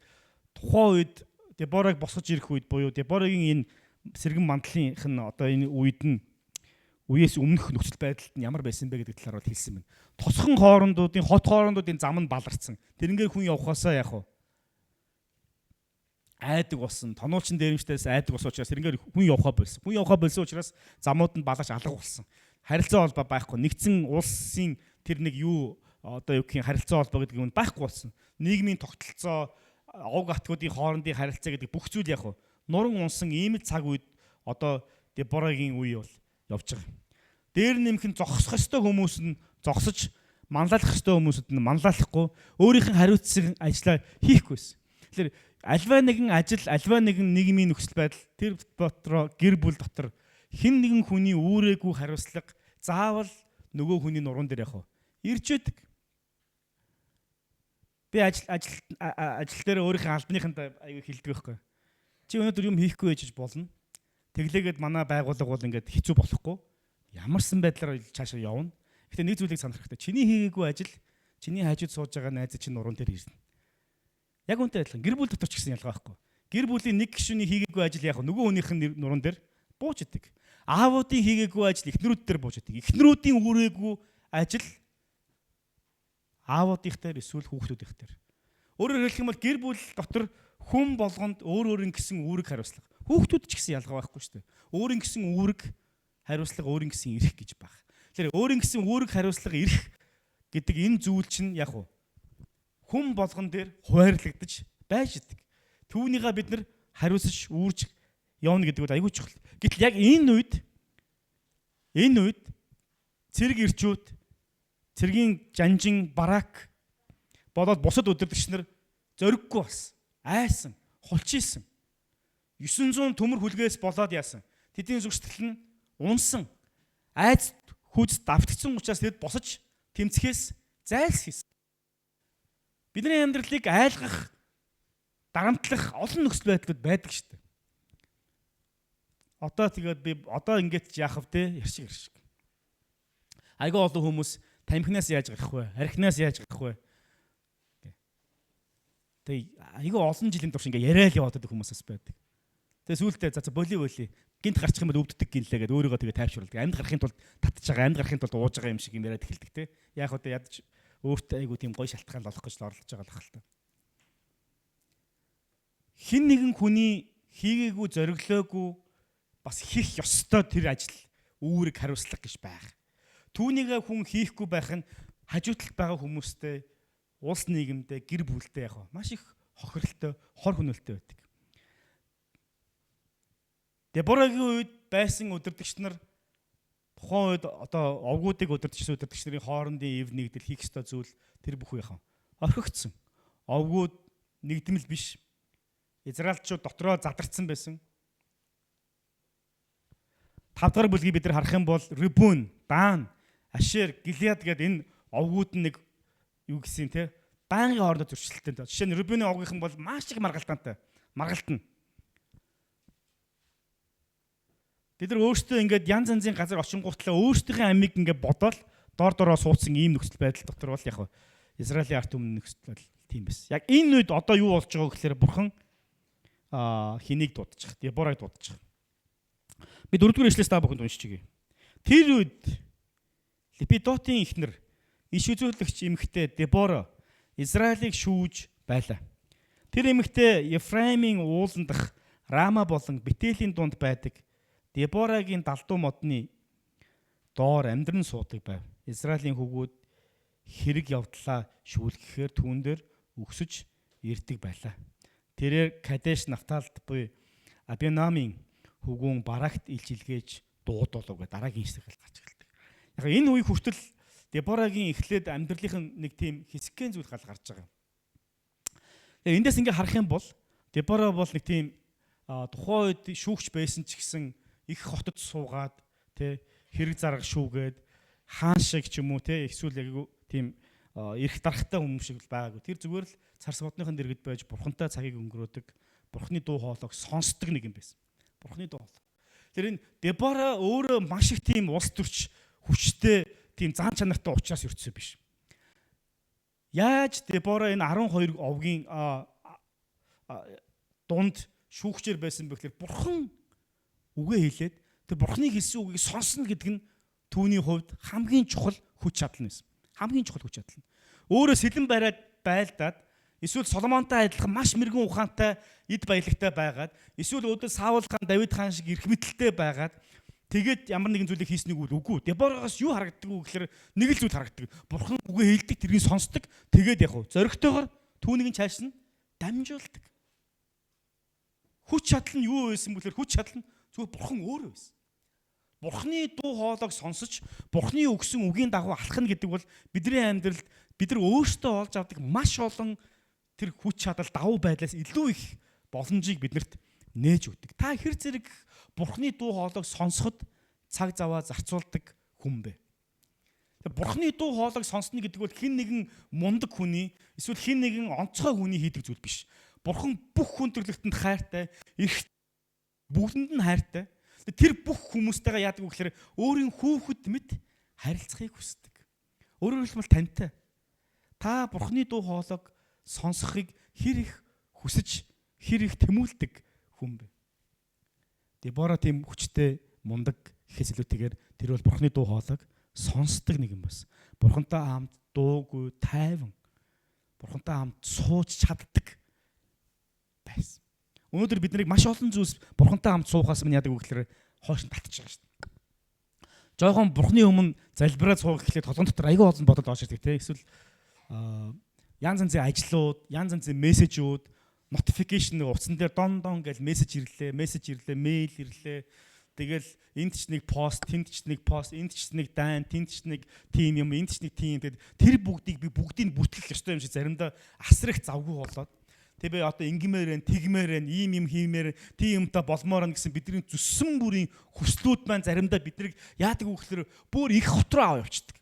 Speaker 1: тухайн үед Дебораг босгож ирэх үед буюу Деборагийн энэ сэргэн мандлынх нь одоо энэ үед нь үеэс өмнөх нөхцөл байдалд нь ямар байсан бэ гэдэг талаар бол хэлсэн байна. Тосхон хоорондуудын хот хоорондуудын зам нь баларцсан. Тэрнгээр хүн явхаасаа яах вэ? Айдаг болсон. Тонуулчин дээрэмчдээс айдаг болсон учраас тэрнгээр хүн явхаа болсон. Хүн явхаа болсон учраас замууд нь баларч алга болсон. Харилцаа холбоо байхгүй. Нэгдсэн улсын тэр нэг юу одоо юу гэх юм харилцаа холбоо гэдэг юм байхгүй болсон. Нийгмийн тогтолцоо, овг атгуудын хоорондын харилцаа гэдэг бүх зүйл яг нуран унсан ийм л цаг үед одоо Деборагийн үе бол явж байгаа. Дээр нэмэх нь зогсох ёстой хүмүүс нь зогсож, манлайлах ёстой хүмүүсүүд нь манлайлахгүй, өөрийнх нь хариуцсан ажлаа хийхгүйсэн. Тэгэхээр альва нэгэн ажил, альва нэгэн нийгмийн нөхцөл байдал тэр дотроо гэр бүл дотор хэн нэгэн хүний үүрээгүй хариуцлага заавал нөгөө хүний нуруунд дээр яг ирж байдаг. Би ажил ажил ажил дээр өөрийнхөө албаныханд аягүй хэлдэг байхгүй. Чи өнөөдөр юм хийхгүй байж болно. Тэглээгээд манай байгууллага бол ингээд хэцүү болохгүй. Ямарсан байдлаар цаашаа явна. Гэтэ нэг зүйлийг санах хэрэгтэй. Чиний хийгээгүй ажил чиний хажууд сууж байгаа найз чинь нуруунд дээр ирнэ. Яг үнтэй адилхан. Гэр бүл дотор ч гэсэн ялгаа байхгүй. Гэр бүлийн нэг гишүүний хийгээгүй ажил яг нөгөө хүнийх нь нуруунд дээр бууж идэг. Аавуудын хийгээгүй ажил эхнэрүүд дээр бууж идэг. Эхнэрүүдийн үүрээгүй ажил аавуудынх дээр эсвэл хүүхдүүдийнх дээр. Өөрөөр хэлэх юм бол гэр бүл дотор хүн болгонд өөр өөрийн гэсэн үүрэг хариуцлага. Хүүхдүүд ч гэсэн ялгаа байхгүй шүү дээ. Өөрийн гэсэн үүрэг хариуцлага, өөрийн гэсэн эрх гэж баг. Тэгэхээр өөрийн гэсэн үүрэг хариуцлага эрх гэдэг энэ зүйл чинь яг уу хүн болгон дээр хуваарлагдаж байж идэг. Түүнийгээ бид нар хариуцаж үүрж явна гэдэг бол айгүй чухал. Гэтэл яг энэ үед цэрэг ирчүүд, цэргийн жанжин, барак болоод бусад удирдагч нар зориггүй болсон. Айсан, хулчилсан. 900 төмөр хүлгээс болоод яасан. Тэдний зүгштгэл нь унсан. Айц хүз давтгцсан учраас тэд босож тэмцэхээс зайлсхийсэн. Бидний амьдралыг айлгах, дарамтлах олон нөхцөл байдлууд байдаг шүү дээ. Одоо тэгээд би одоо ингэж яах вэ те? Ярьшиг ярьшиг. Айгүй олон хүмүүс тамхинаас яаж гарах вэ? Архинаас яаж гарах вэ? Тэгээ айгүй олон жилийн турш ингээ яриа л яваад байдаг хүмүүс бас байдаг. Тэгээ сүүлдээ за боли боли гинт гарчих юм бол өвддөг гинлээ гэдээ өөрийгөө тэгээ тайвшруулдаг. Амьд гарахын тулд татж байгаа, амьд гарахын тулд ууж байгаа юм шиг юм яриад эхэлдэг те. Яг одоо ядаж өөртөө айгүй тийм гоё шалтгаан олох гэж л оролдож байгаа л хэл та. Хин нэгэн хүний хийгээгүй зориглоогүй бас хийх ёстой тэр ажил үүрэг хариуцлага гэж байх. Түүнийгээ хүн хийхгүй байх нь хажуу талд байгаа хүмүүстэй, улс нийгэмдээ, гэр бүлдээ яг маш их хохиролтой, хор хөнөөлтэй байдаг. Деборагийн үед байсан удирдагч нар тухайн үед одоо овгуудыг удирдах удирдагч нарын хоорондын эв нэгдэл хийх ёстой зүйл тэр бүхүү яхан орхигдсон. Овгууд нэгдмэл биш. Израильчууд дотроо задарсан байсан. 5 дахь бүлгийг бид нар харах юм бол Рибун, Дан, Ашер, Гилиад гэдэг энэ овгууд нь нэг юу гэсэн те байнгын хоорондоо зөрчилтэй. Жишээ нь Рибуны овгийнхан бол маш их маргалтаантай. Маргалтна. Бид нар өөрсдөө ингээд янз янзын газар очингуутлаа өөрсдийнхээ амийг ингээд бодоол дор дороо суудсан ийм нөхцөл байдал дотор бол яг Израилийн ард түмэн нөхцөл байдал тийм байсан. Яг энэ үед одоо юу болж байгаа гэхээр бурхан хэнийг дуудчих, Дебораг дуудчих. Би дөрөвдүгээр ишлээс та бүхэнд уншиж өгье. Тэр үед Лепидотын эхнэр иш үзүүлэгч эмэгтэй Дебора Израилийг шүүж байлаа. Тэр эмэгтэй Ефраимийн уулан дах Рама болон Бетелийн дунд байдаг Деборагийн далдуу модны доор амьдран суудаг байв. Израилийн хөвгүүд хэрэг явдлаа шүүлгэхээр түүн дээр өксөж ирдэг байлаа. Тэрээр Кадеш Нафталд буй Абинамын хөвгүүн Баракт илж илгээж дуудуулав гэ дараагийн хэсэг гарч эхэлдэг. Яг энэ үе хүртэл Деборагийн эхлээд амьдралын нэг тийм хэсэгхэн зүйл гал гарч байгаа. Тэгээ эндээс ингээ харах юм бол Дебора бол нэг тийм тухайн үед шүүгч байсан ч гэсэн их хотод суугаад тэ хэрэг зарга шүүгээд хаан шиг ч юм уу тэ эсвэл яг тийм эрх дарахтай хүмүүс шиг л байгаагүй. Тэр зүгээр л царс модныхан дэргэд байж бурхантай цагийг өнгөрөөдөг, бурхны дуу хоолойг сонсдог нэг юм байсан. Бурхны дуу хоолой. Тэр энэ Дебора өөрөө маш их тийм улс төрч хүчтэй тийм зан чанартай учраас өртсөн биш. Яаж Дебора энэ 12 овгийн дунд шүүгчээр байсан бэ гэхээр бурхан үгээ хэлээд тэр бурханы хэлсэн үгийг сонсно гэдэг нь түүний хувьд хамгийн чухал хүч чадал нь байсан. Хамгийн чухал хүч чадал нь. Өөрөө сэлэн бариад байлдаад эсвэл Соломонтой адилхан маш мэрэгэн ухаантай эд баялагтай байгаад эсвэл өөдөө Саул хаан Давид хаан шиг эрх мэдэлтэй байгаад тэгээд ямар нэгэн зүйлийг хийснийг үл үгүй. Деборогоос юу харагддаг вэ гэхээр нэг л зүйл харагддаг. Бурхан үгээ хэлдэг, тэрийг сонсдог. Тэгээд яг уу зоригтойгоор түүнийг нь чааш нь дамжуулдаг. Хүч чадал нь юу байсан бэлэр хүч чадал нь зүгээр бурхан өөрөө байсан. Бурханы дуу хоолойг сонсож, Бурханы өгсөн үгийн дагуу алхах гэдэг бол бидний амьдралд бид нар өөрсдөө олж авдаг маш олон тэр хүч чадал давуу байдлаас илүү их боломжийг биднэрт нээж өгдөг. Та хэр зэрэг Бурханы дуу хоолойг сонсоход цаг заваа зарцуулдаг хүн бэ? Бурханы дуу хоолойг сонсно гэдэг бол хэн нэгэн мундаг хүний эсвэл хэн нэгэн онцгой хүний хийдэг зүйл биш. Бурхан бүх хүн төрлөختөнд хайртай, эрх бүгдэнд нь хайртай. Тэр бүх хүмүүстэйгээ яадаг вэ гэхээр өөрийн хүүхэд мэт харилцахыг хүсдэг. Өөрөөр хэлбэл тантай. Та Бурханы дуу хоолойг сонсохыг хэр их хүсэж, хэр их тэмүүлдэг хүн бэ? Дебора тийм хүчтэй мундаг гэхээс илүүтэйгээр тэр бол Бурханы дуу хоолойг сонсдог нэг юм бас. Бурхантай хамт дуугүй тайван Бурхантай хамт сууж чаддаг байсан. Өнөөдөр бид нарыг маш олон зүйлс Бурхантай хамт суухаас минь яадаг вэ гэхээр хойш нь татчих байгаа шүү дээ. Жохон Бурхны өмнө залбираад суух гэхлээр толгон дотор айгүй олон бодол орж ирдэг те. Эсвэл янз янзын ажлууд, янз янзын мессежүүд, notification нэг утсан дээр дон дон гэж мессеж ирлээ, мессеж ирлээ, мэйл ирлээ. Тэгэл энд ч нэг пост, тэнд ч нэг пост, энд ч нэг дайн, тэнд ч нэг тим юм, энд ч нэг тим. Тэгээд тэр бүгдийг би бүгдийг бүртгэх ёстой юм шиг заримдаа асар их завгүй болоод тэг би одоо ингэмээр байна, тэгмээр байна, ийм юм хиймээр, тийм юмтай болмоор байна гэсэн бидний зүссэн бүрийн хүслүүд маань заримдаа биднийг яадаг вэ гэхээр бүр их хот руу аваа явчихдаг.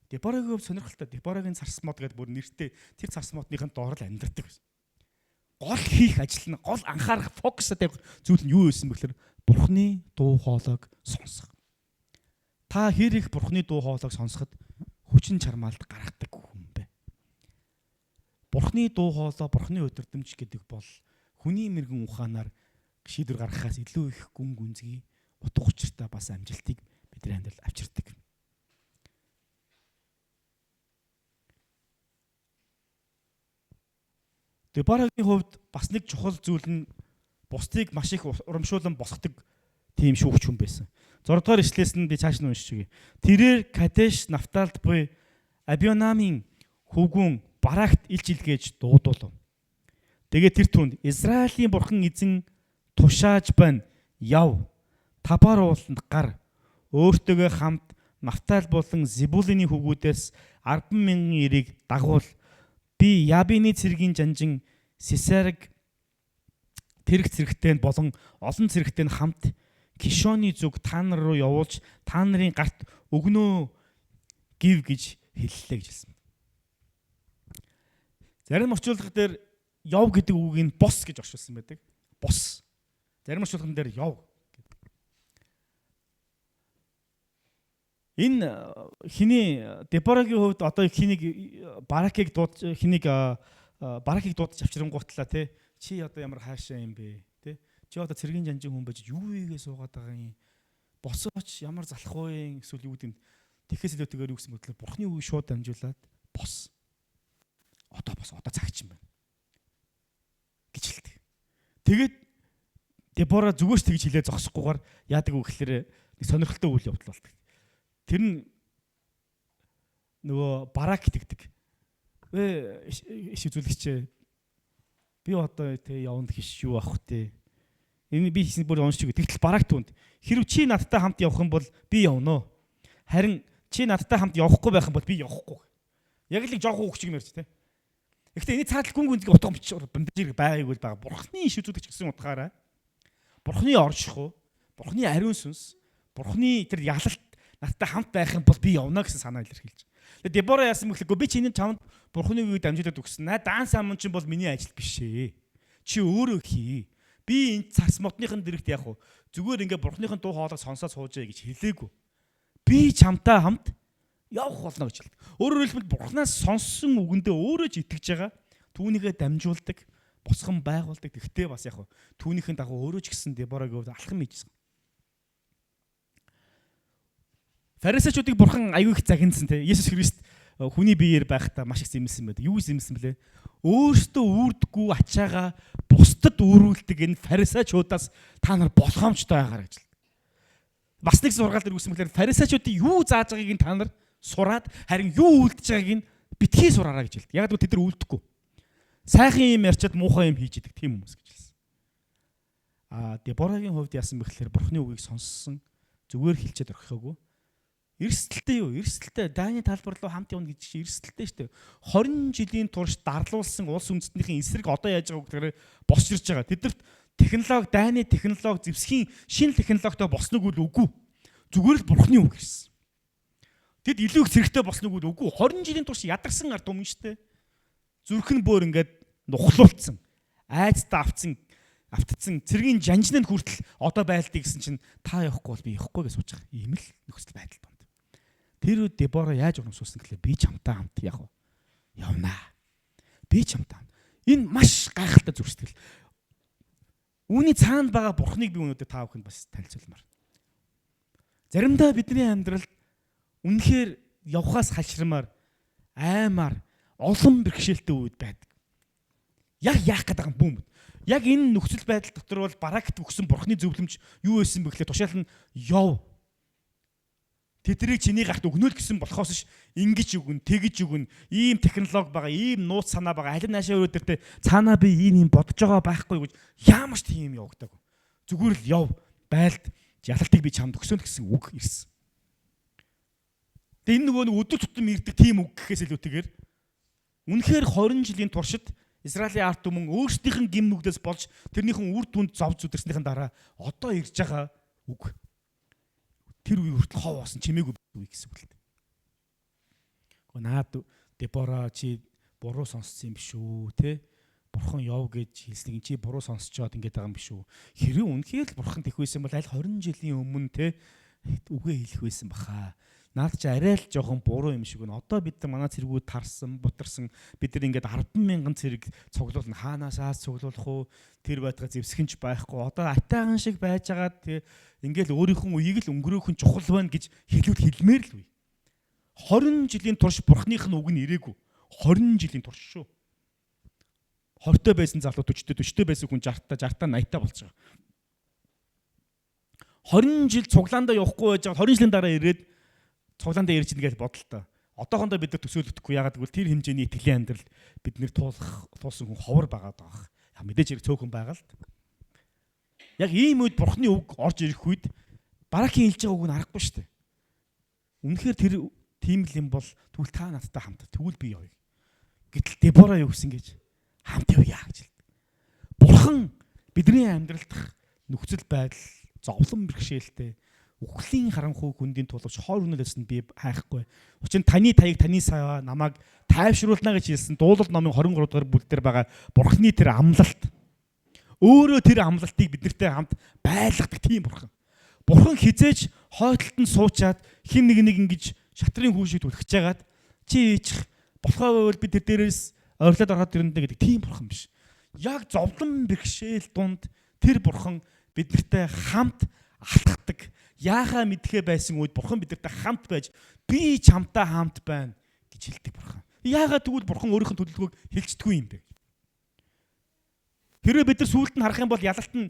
Speaker 1: Деборагийн хувьд сонирхолтой. Деборагийн царс мод гэдэг бүр нэртэй тэр царс модныхын доор л амьдардаг байсан. Гол хийх ажил нь, гол анхаарах фокус тавих зүйл нь юу байсан бэ гэхээр Бурхны дуу хоолойг сонсох. Та хэр их Бурхны дуу хоолойг сонсоход хүчин чармаалт гаргадаг хүн бэ? Бурхны дуу хоолой, Бурхны удирдамж гэдэг бол хүний мэрэгэн ухаанаар шийдвэр гаргахаас илүү их гүн гүнзгий утга учиртай бас амжилтыг бидний амьдрал авчирдаг. Деборагийн хувьд бас нэг чухал зүйл нь бусдыг маш их урамшуулан босгодог тийм шүүгч хүн байсан. 6 дугаар ишлээс нь би цааш нь уншиж өгье. Тэрээр Кадеш Нафталд буй Абионамын хөвгүүн Баракт илж илгээж дуудуулав. Тэгээд тэр түнд Израилийн бурхан эзэн тушааж байна. Яв. Табар ууланд гар. Өөртөөгөө хамт Нафтал болон Зебулины хөвгүүдээс 10,000 эрийг дагуул. Би Ябины цэргийн жанжин Сисараг тэрэг цэрэгтэй болон олон цэрэгтэй хамт Кишоны зүг та нар руу явуулж та нарын гарт өгнөө гив гэж хэллээ гэж хэлсэн. Зарим орчуулга дээр яв гэдэг үгийг бос гэж орчуулсан байдаг. Бос. Зарим орчуулган дээр яв. Энэ хиний Деборагийн хувьд одоо хинийг Баракийг дууд хинийг Баракийг дуудаж авчирангуутлаа те чи одоо ямар хаашаа юм бэ те чи одоо цэргийн жанжин хүн байж юу ийгээ суугаад байгаа юм босооч ямар залах вэ эсвэл юу гэдэг юм тэгэхээс илүүтэйгээр юу гэсэн бодлоо Бурхны үгийг шууд дамжуулаад бос одоо бос одоо цагч юм байна гэж хэлдэг. Тэгээд Дебора зүгээр ч тэгж хэлээ зогсохгүйгээр яадаг вэ гэхээр нэг сонирхолтой үйл явдал болдог. Тэр нь нөгөө Барак тэгдэг. Иш үзүүлэгч би одоо тэ явна гэж юу авах вэ? Энэ би хийсэн бүр уншиж өгье. Тэгтэл Барак түнд хэрв чи надтай хамт явах юм бол би явна. Харин чи надтай хамт явахгүй байх юм бол би явахгүй. Яг л нэг жоохон хүүхд юм ярьж тэ. Гэхдээ энэ цаадал гүн гүнзгий утга бомбиж байгааг бол байгаа. Бурхны иш үзүүлэгч гэсэн утгаараа Бурхны оршихуу, Бурхны ариун сүнс, Бурхны тэр ялалт надтай хамт байх юм бол би явна гэсэн санаа илэрхийлж. Тэгээ Дебора яасан бэхлэхгүй би чиний чамд Бурхны үгийг дамжуулаад өгсөн. На даан самун чинь бол миний ажил биш ээ. Чи өөрөө хий. Би энэ цас модныхын дэрэгт яг уу зүгээр ингээ Бурхныхын дуу хоолойг сонсоод суужээ гэж хэлээгүй. Би чамтай хамт явах болно гэж хэлдэг. Өөрөөр хэлбэл Бурханаас сонссон үгэндээ өөрөө ч итгэж байгаа. Түүнийгээ дамжуулдаг, босгон байгуулдаг. Тэгтээ бас яг түүнийхэн дагуу өөрөө ч гэсэн Деборагийн хувьд алхам хийжсэн. Фарисеучуудыг Бурхан аюу их загинсан те. Есүс Христ хүний биеэр байхдаа маш их зэмлсэн байдаг. Юу зэмлсэн бэлээ? Өөртөө үүрдэггүй ачаага бусдад үүрүүлдэг энэ фарисеучудаас та нар болгоомжтой байгаарай гэж. Бас нэг сургаал дээр үгсэн бэлээ. Фарисеучуудын юу зааж байгааг нь та нар сураад харин юу үйлдэж байгааг нь битгий сураарай гэж хэлдэг. Яг л тэд нар үйлдэхгүй. Сайхан юм ярьчаад муухай юм хийж идэг тийм хүмүүс гэж хэлсэн. Аа Деборагийн хувьд яасан бэ гэхээр Бурхны үгийг сонссон, зүгээр хэлчихэд орхихоогүй. Эрсдэлтэй юу? Эрсдэлтэй дайны талбар руу хамт явна гэж чинь эрсдэлтэй шүү дээ. 20 жилийн турш дарлуулсан улс үндэстнийхэн эсрэг одоо яаж байгаа гэхээр босч ирж байгаа. Тэдэрт технологи, дайны технологи, зэвсгийн шинэ технологитой босног үл үгүй. Зүгээр л Бурхны үг ирсэн. Тэд илүү их зэрэгтэй босног үл үгүй. 20 жилийн турш ядарсан ард түмэн шүү дээ. Зүрх нь бөөр ингээд нухлуулсан. Айцтай автсан автцсан цэргийн жанжнанд хүртэл одоо байлдыг гэсэн чинь та явахгүй бол би явахгүй гэж сууж байгаа. Ийм л нөхцөл байдал донд. Тэр үед Дебора яаж урамсуулсан гэхлээр би чамтай хамт явах уу? Явнаа. Би чамтай. Энэ маш гайхалтай зүрх сэтгэл. Үүний цаанд байгаа Бурхныг би өнөөдөр та бүхэнд бас танилцуулмаар. Заримдаа бидний амьдралд үнэхээр явхаас хаширмаар аймаар олон бэрхшээлтэй үед байдаг. Яг яах гээд байгаа юм бүүм. Яг энэ нөхцөл байдал дотор бол Баракт өгсөн Бурхны зөвлөмж юу байсан бэ гэхлээр тушаал нь яв. Тэднийг чиний гарт өгнө л гэсэн болохоос ш ингэж өгнө, тэгж өгнө, ийм технологи байгаа, ийм нууц санаа байгаа, алин наашаа өрөө дэртэй цаанаа би ийм юм бодож байгаа байхгүй гэж ямар ч тийм юм явагдаг. Зүгээр л яв, байлд ялалтыг би чамд өгсөн л гэсэн үг ирсэн. Тэгээ энэ нөгөө нэг өдөр тутам ирдэг тийм үг гэхээс илүүтэйгээр үнэхээр 20 жилийн туршид Израилийн ард түмэн өөрсдийнх нь гим нүглээс болж тэрнийхэн үр дүнд зовж зүдэрснийхэн дараа одоо ирж байгаа үг. Тэр үе хүртэл хов болсон чимээгүй үе гэсэн үг л дээ. Гэхдээ наад Дебора чи буруу сонссон юм биш үү те? Бурхан яв гэж хэлснийг чи буруу сонсчоод ингэж байгаа юм биш үү? Хэрэг үнэхээр л бурхан тэхвэсэн бол аль 20 жилийн өмнө те үгээ хэлэх байсан баха. Наад чи арай л жоохон буруу юм шиг байна. Одоо бид нар манай цэргүүд тарсан, бутарсан. Бид нар ингээд 10,000 цэрэг цуглуулна. Хаанаас цуглуулах уу? Тэр байтгаа зэвсгэнч байхгүй. Одоо атайхан шиг байж байгаад тэг ингээл өөрийнхөө үеийг л өнгөрөөх нь чухал байна гэж хэлвэл хэлмээр л үе. 20 жилийн турш бурхных нь үг нь ирээгүй. 20 жилийн турш шүү. 20-той байсан залуу 40-той, 40-той байсан хүн 60-та, 60-та 80-та болж байгаа. 20 жил цуглаандаа явахгүй байж байгаа 20 жилийн дараа ирээд цуглаандаа ирж ийн гэж бодлоо. Одоохондоо бид нар төсөөлөхгүй. Ягаад гэвэл тэр хэмжээний итгэлийн амьдрал бид нэр туулсан хүн ховор байгаа даа. Яг мэдээж хэрэг цөөхөн байгаа л. Яг ийм үед бурхны үг орж ирэх үед Баракийн хэлж байгаа үг нь аргагүй шүү дээ. Үнэхээр тэр тийм л юм бол тэгвэл та надтай хамт тэгвэл би явъя. Гэтэл Дебора юу гэсэн гэж хамт явъя гэж хэлдэг. Бурхан бидний амьдралд нөхцөл байдал зовлон бэрхшээлтэй үхлийн харанхуй хүндийн тулавч хоор үнэлээс нь би хайхгүй. Учир нь таны таяг таны сая намайг тайвшруулна гэж хэлсэн дуулал номын 23 дугаар бүлэг дээр байгаа Бурхны тэр амлалт. Өөрөө тэр амлалтыг бид нартай хамт байлгадаг тийм бурхан. Бурхан хизээж хойдолд нь суучаад хин нэг нэг ингэж шатрын хүүшийг түлхэж жагаад чи ийчих болохоо байвал би тэр дээрээс ойрлоод ороход ирэндэ гэдэг тийм бурхан биш. Яг зовлон бэрхшээл дунд тэр бурхан бид нартай хамт алхдаг. Яахаа мэдхээ байсан үед бурхан бид нартай хамт байж би чамтай хамт байна гэж хэлдэг бурхан. Яагаад тэгвэл бурхан өөрийнх нь төлөвлөгөөг хэлждэггүй юм бэ? Тэрвээ бид нар сүүлд нь харах юм бол ялалт нь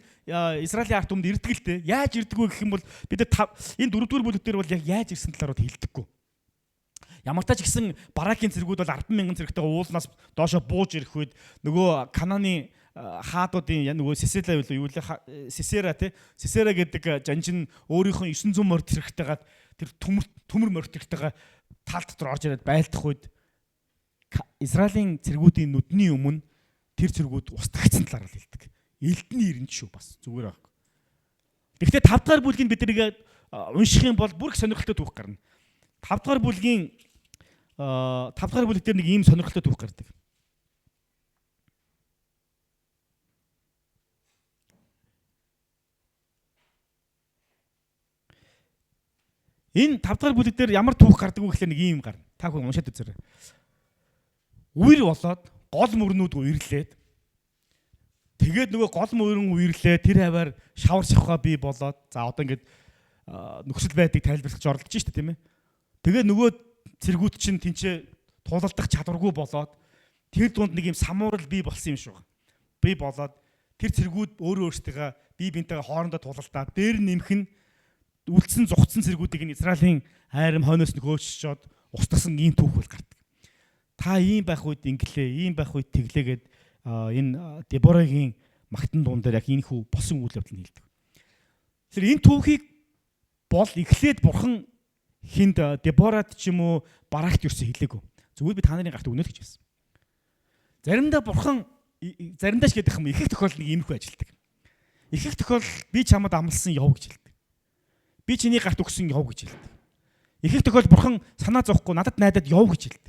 Speaker 1: Израилийн ард түмэнд ирдэг л дээ. Яаж ирдэг вэ гэх юм бол бид нар энэ 4-р бүлэг дээр бол яг яаж ирсэн талаар бол хэлдэггүй. Ямар ч гэсэн Баракийн цэргүүд бол 10,000 цэрэгтэй уулнаас доошо бууж ирэх үед нөгөө Кананы хаадуудын нөгөө Сесела юу лээ Сесера тий Сесера гэдэг жанжин өөрийнхөө 900 морь цэрэгтэйгээ тэр төмөр морь цэрэгтэйгээ тал дотор орж ирээд байлдах үед Израилийн цэргүүдийн нүдний өмнө тэр цэргүүд устгагдсан талаар л хэлдэг. Элдний ирэн шүү бас зүгээр аах. Гэхдээ 5 дахь бүлгийг бид нэгэ унших юм бол бүр их сонирхолтой түүх гарна. 5 дахь бүлгийн 5 дахь бүлэг дээр нэг ийм сонирхолтой түүх гардаг. Энэ 5 дахь бүлэг дээр ямар түүх гардаг вэ гэхлээр нэг ийм гарна. Та хүн уншаад үзээрэй. Үер болоод гол мөрнүүд үерлээд тэгээд нөгөө гол мөрөн үерлээ тэр хаваар шавар шавхаа бий болоод за одоо ингээд нөхцөл байдлыг тайлбарлах гэж оролдож штэ тийм ээ. Тэгээд нөгөө цэргүүд чинь тэнцээ тулалдах чадваргүй болоод тэр дунд нэг юм самуурал бий болсон юм шиг. Бий болоод тэр цэргүүд өөрөө өөрсдийгөө бие биентэйгээ хоорондоо тулалдаад дээр нэмэх нь үлдсэн зугтсан цэргүүдийг нь Израилийн айрам хойноос нь хөөччөөд устгасан ийм түүх бол гардаг. Та ийм байх үед инглээ, ийм байх үед тэглээгээд энэ Деборагийн магтан дуун дээр яг энэ хүү болсон үйл явдал нь хэлдэг. Тэгэхээр энэ түүхийг бол эхлээд бурхан хинд Деборад ч юм уу Баракт юусэн хэлээгүй. Зүгээр би та нарын гарт өгнө л гэж хэлсэн. Заримдаа бурхан заримдаа ч гэдэг юм их их тохиолдолд нэг иймэрхүү ажилтдаг. Их их тохиолдолд би чамд амлсан яв гэж хэлдэг. Би чиний гарт өгсөн яв гэж хэлдэг. Их их тохиолдолд бурхан санаа зовхгүй надад найдаад яв гэж хэлдэг.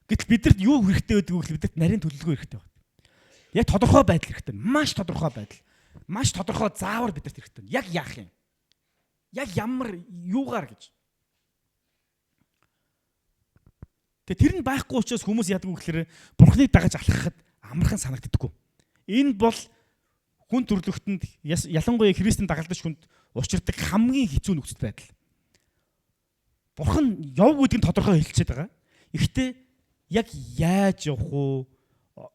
Speaker 1: Гэтэл бидэрт юу хэрэгтэй байдаг вэ гэхэл бидэрт нарийн төлөвлөгөө хэрэгтэй байна. Яг тодорхой байдал хэрэгтэй. Маш тодорхой байдал. Маш тодорхой заавар бидэрт хэрэгтэй. Яг яах юм? Яг ямар юугаар гэж. Тэгээ тэр нь байхгүй учраас хүмүүс яадаг вэ гэхээр бурхныг дагаж алхахад амархан санагддаггүй. Энэ бол хүн төрлөختөнд ялангуяа Христийн дагалдаж хүнд учирдаг хамгийн хэцүү нөхцөл байдал. Бурхан яв гэдгийг тодорхой хэлчихэд байгаа. Ихтэй яг яаж явах уу?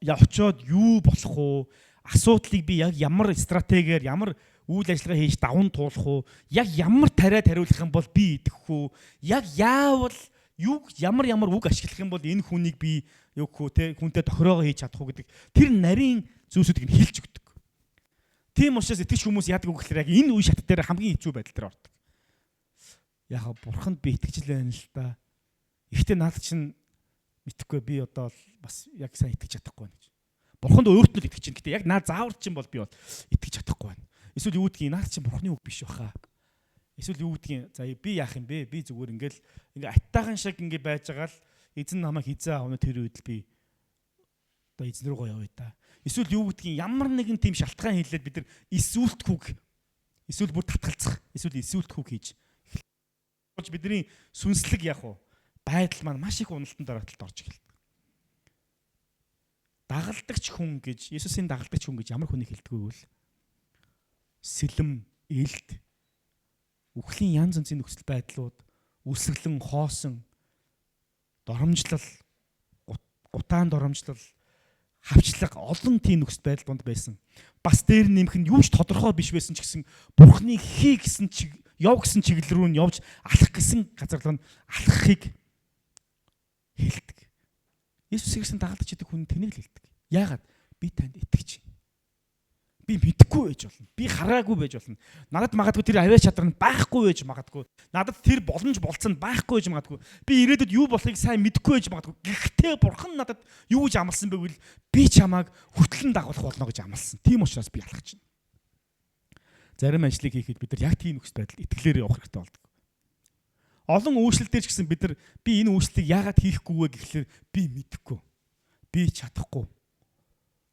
Speaker 1: Очоод юу болох уу? Асуудлыг би яг ямар стратегиэр ямар үйл ажиллагаа хийж даван туулах уу? Яг ямар тариа тариулах юм бол би идэх үү? Яг яавал юу ямар ямар үг ашиглах юм бол энэ хүнийг би юу гэх үү те хүнтэй тохироогоо хийж чадах уу гэдэг тэр нарийн зүйлсүүдийг нь хэлж өгдөг. Тийм учраас итгэж хүмүүс яадаг вэ гэхээр яг энэ үе шат дээр хамгийн хэцүү байдал дээр ордог. Яха бурханд би итгэж л байна л да. Ихтэй наад чинь мэдхгүй би одоо бас яг сайн итгэж чадахгүй байна гэж. Бурханд өөрт нь л итгэж байна. Гэтэ яг наа заавар чинь бол би бол итгэж чадахгүй байна. Эсвэл юу гэдгийг наад чинь бурхны үг биш баха. Эсвэл юу гэдгийг за би яах юм бэ? Би зүгээр ингээл ингээ аттайхан шиг ингээ байж байгаа л эзэн намайг хизээ авна тэр үед л би одоо эзэн рүүгээ явъя та. Эсвэл юу гэдгийг ямар нэгэн тийм шалтгаан хэлээд бид нар эсүүлтхүүг эсвэл бүр татгалзах эсвэл эсүүлтхүүг хийж болж бидний сүнслэг яг уу байдал маань маш их уналтан дарааталд орж эхэлдэг. Дагалдагч хүн гэж Есүсийн дагалдагч хүн гэж ямар хүнийг хэлдэг вэ гэвэл сэлэм, элд, үхлийн янз янзын нөхцөл байдлууд, үсгэлэн, хоосон, доромжлол, гутаан доромжлол, хавчлага олон тийм нөхцөл байдал донд байсан. Бас дээр нэмэх нь юу ч тодорхой биш байсан ч гэсэн Бурхны хий гэсэн чиг яв гэсэн чиглэл рүү нь явж алах гэсэн газар руу нь алхахыг хэлдэг. Есүс Христосийн дагалдаж идэг хүн тэнийг л хэлдэг. Яагаад? Би танд итгэж байна. Би мэдэхгүй байж болно. Би хараагүй байж болно. Надад магадгүй тэр авиа чадвар нь байхгүй байж магадгүй. Надад тэр боломж болцсон байхгүй байж магадгүй. Би ирээдүйд юу болохыг сайн мэдэхгүй байж магадгүй. Гэхдээ бурхан надад юу гэж амласан бэ гэвэл би чамааг хөтлөн дагуулах болно гэж амласан. Тийм учраас би алхаж байна. Зарим ажлыг хийхэд бид нар яг тийм нөхцөл байдалд итгэлээр явах хэрэгтэй болдог. Олон үйлчлэл дээр ч гэсэн бид нар би энэ үйлчлэлийг яагаад хийхгүй вэ гэхлээр би мэдэхгүй. Би чадахгүй.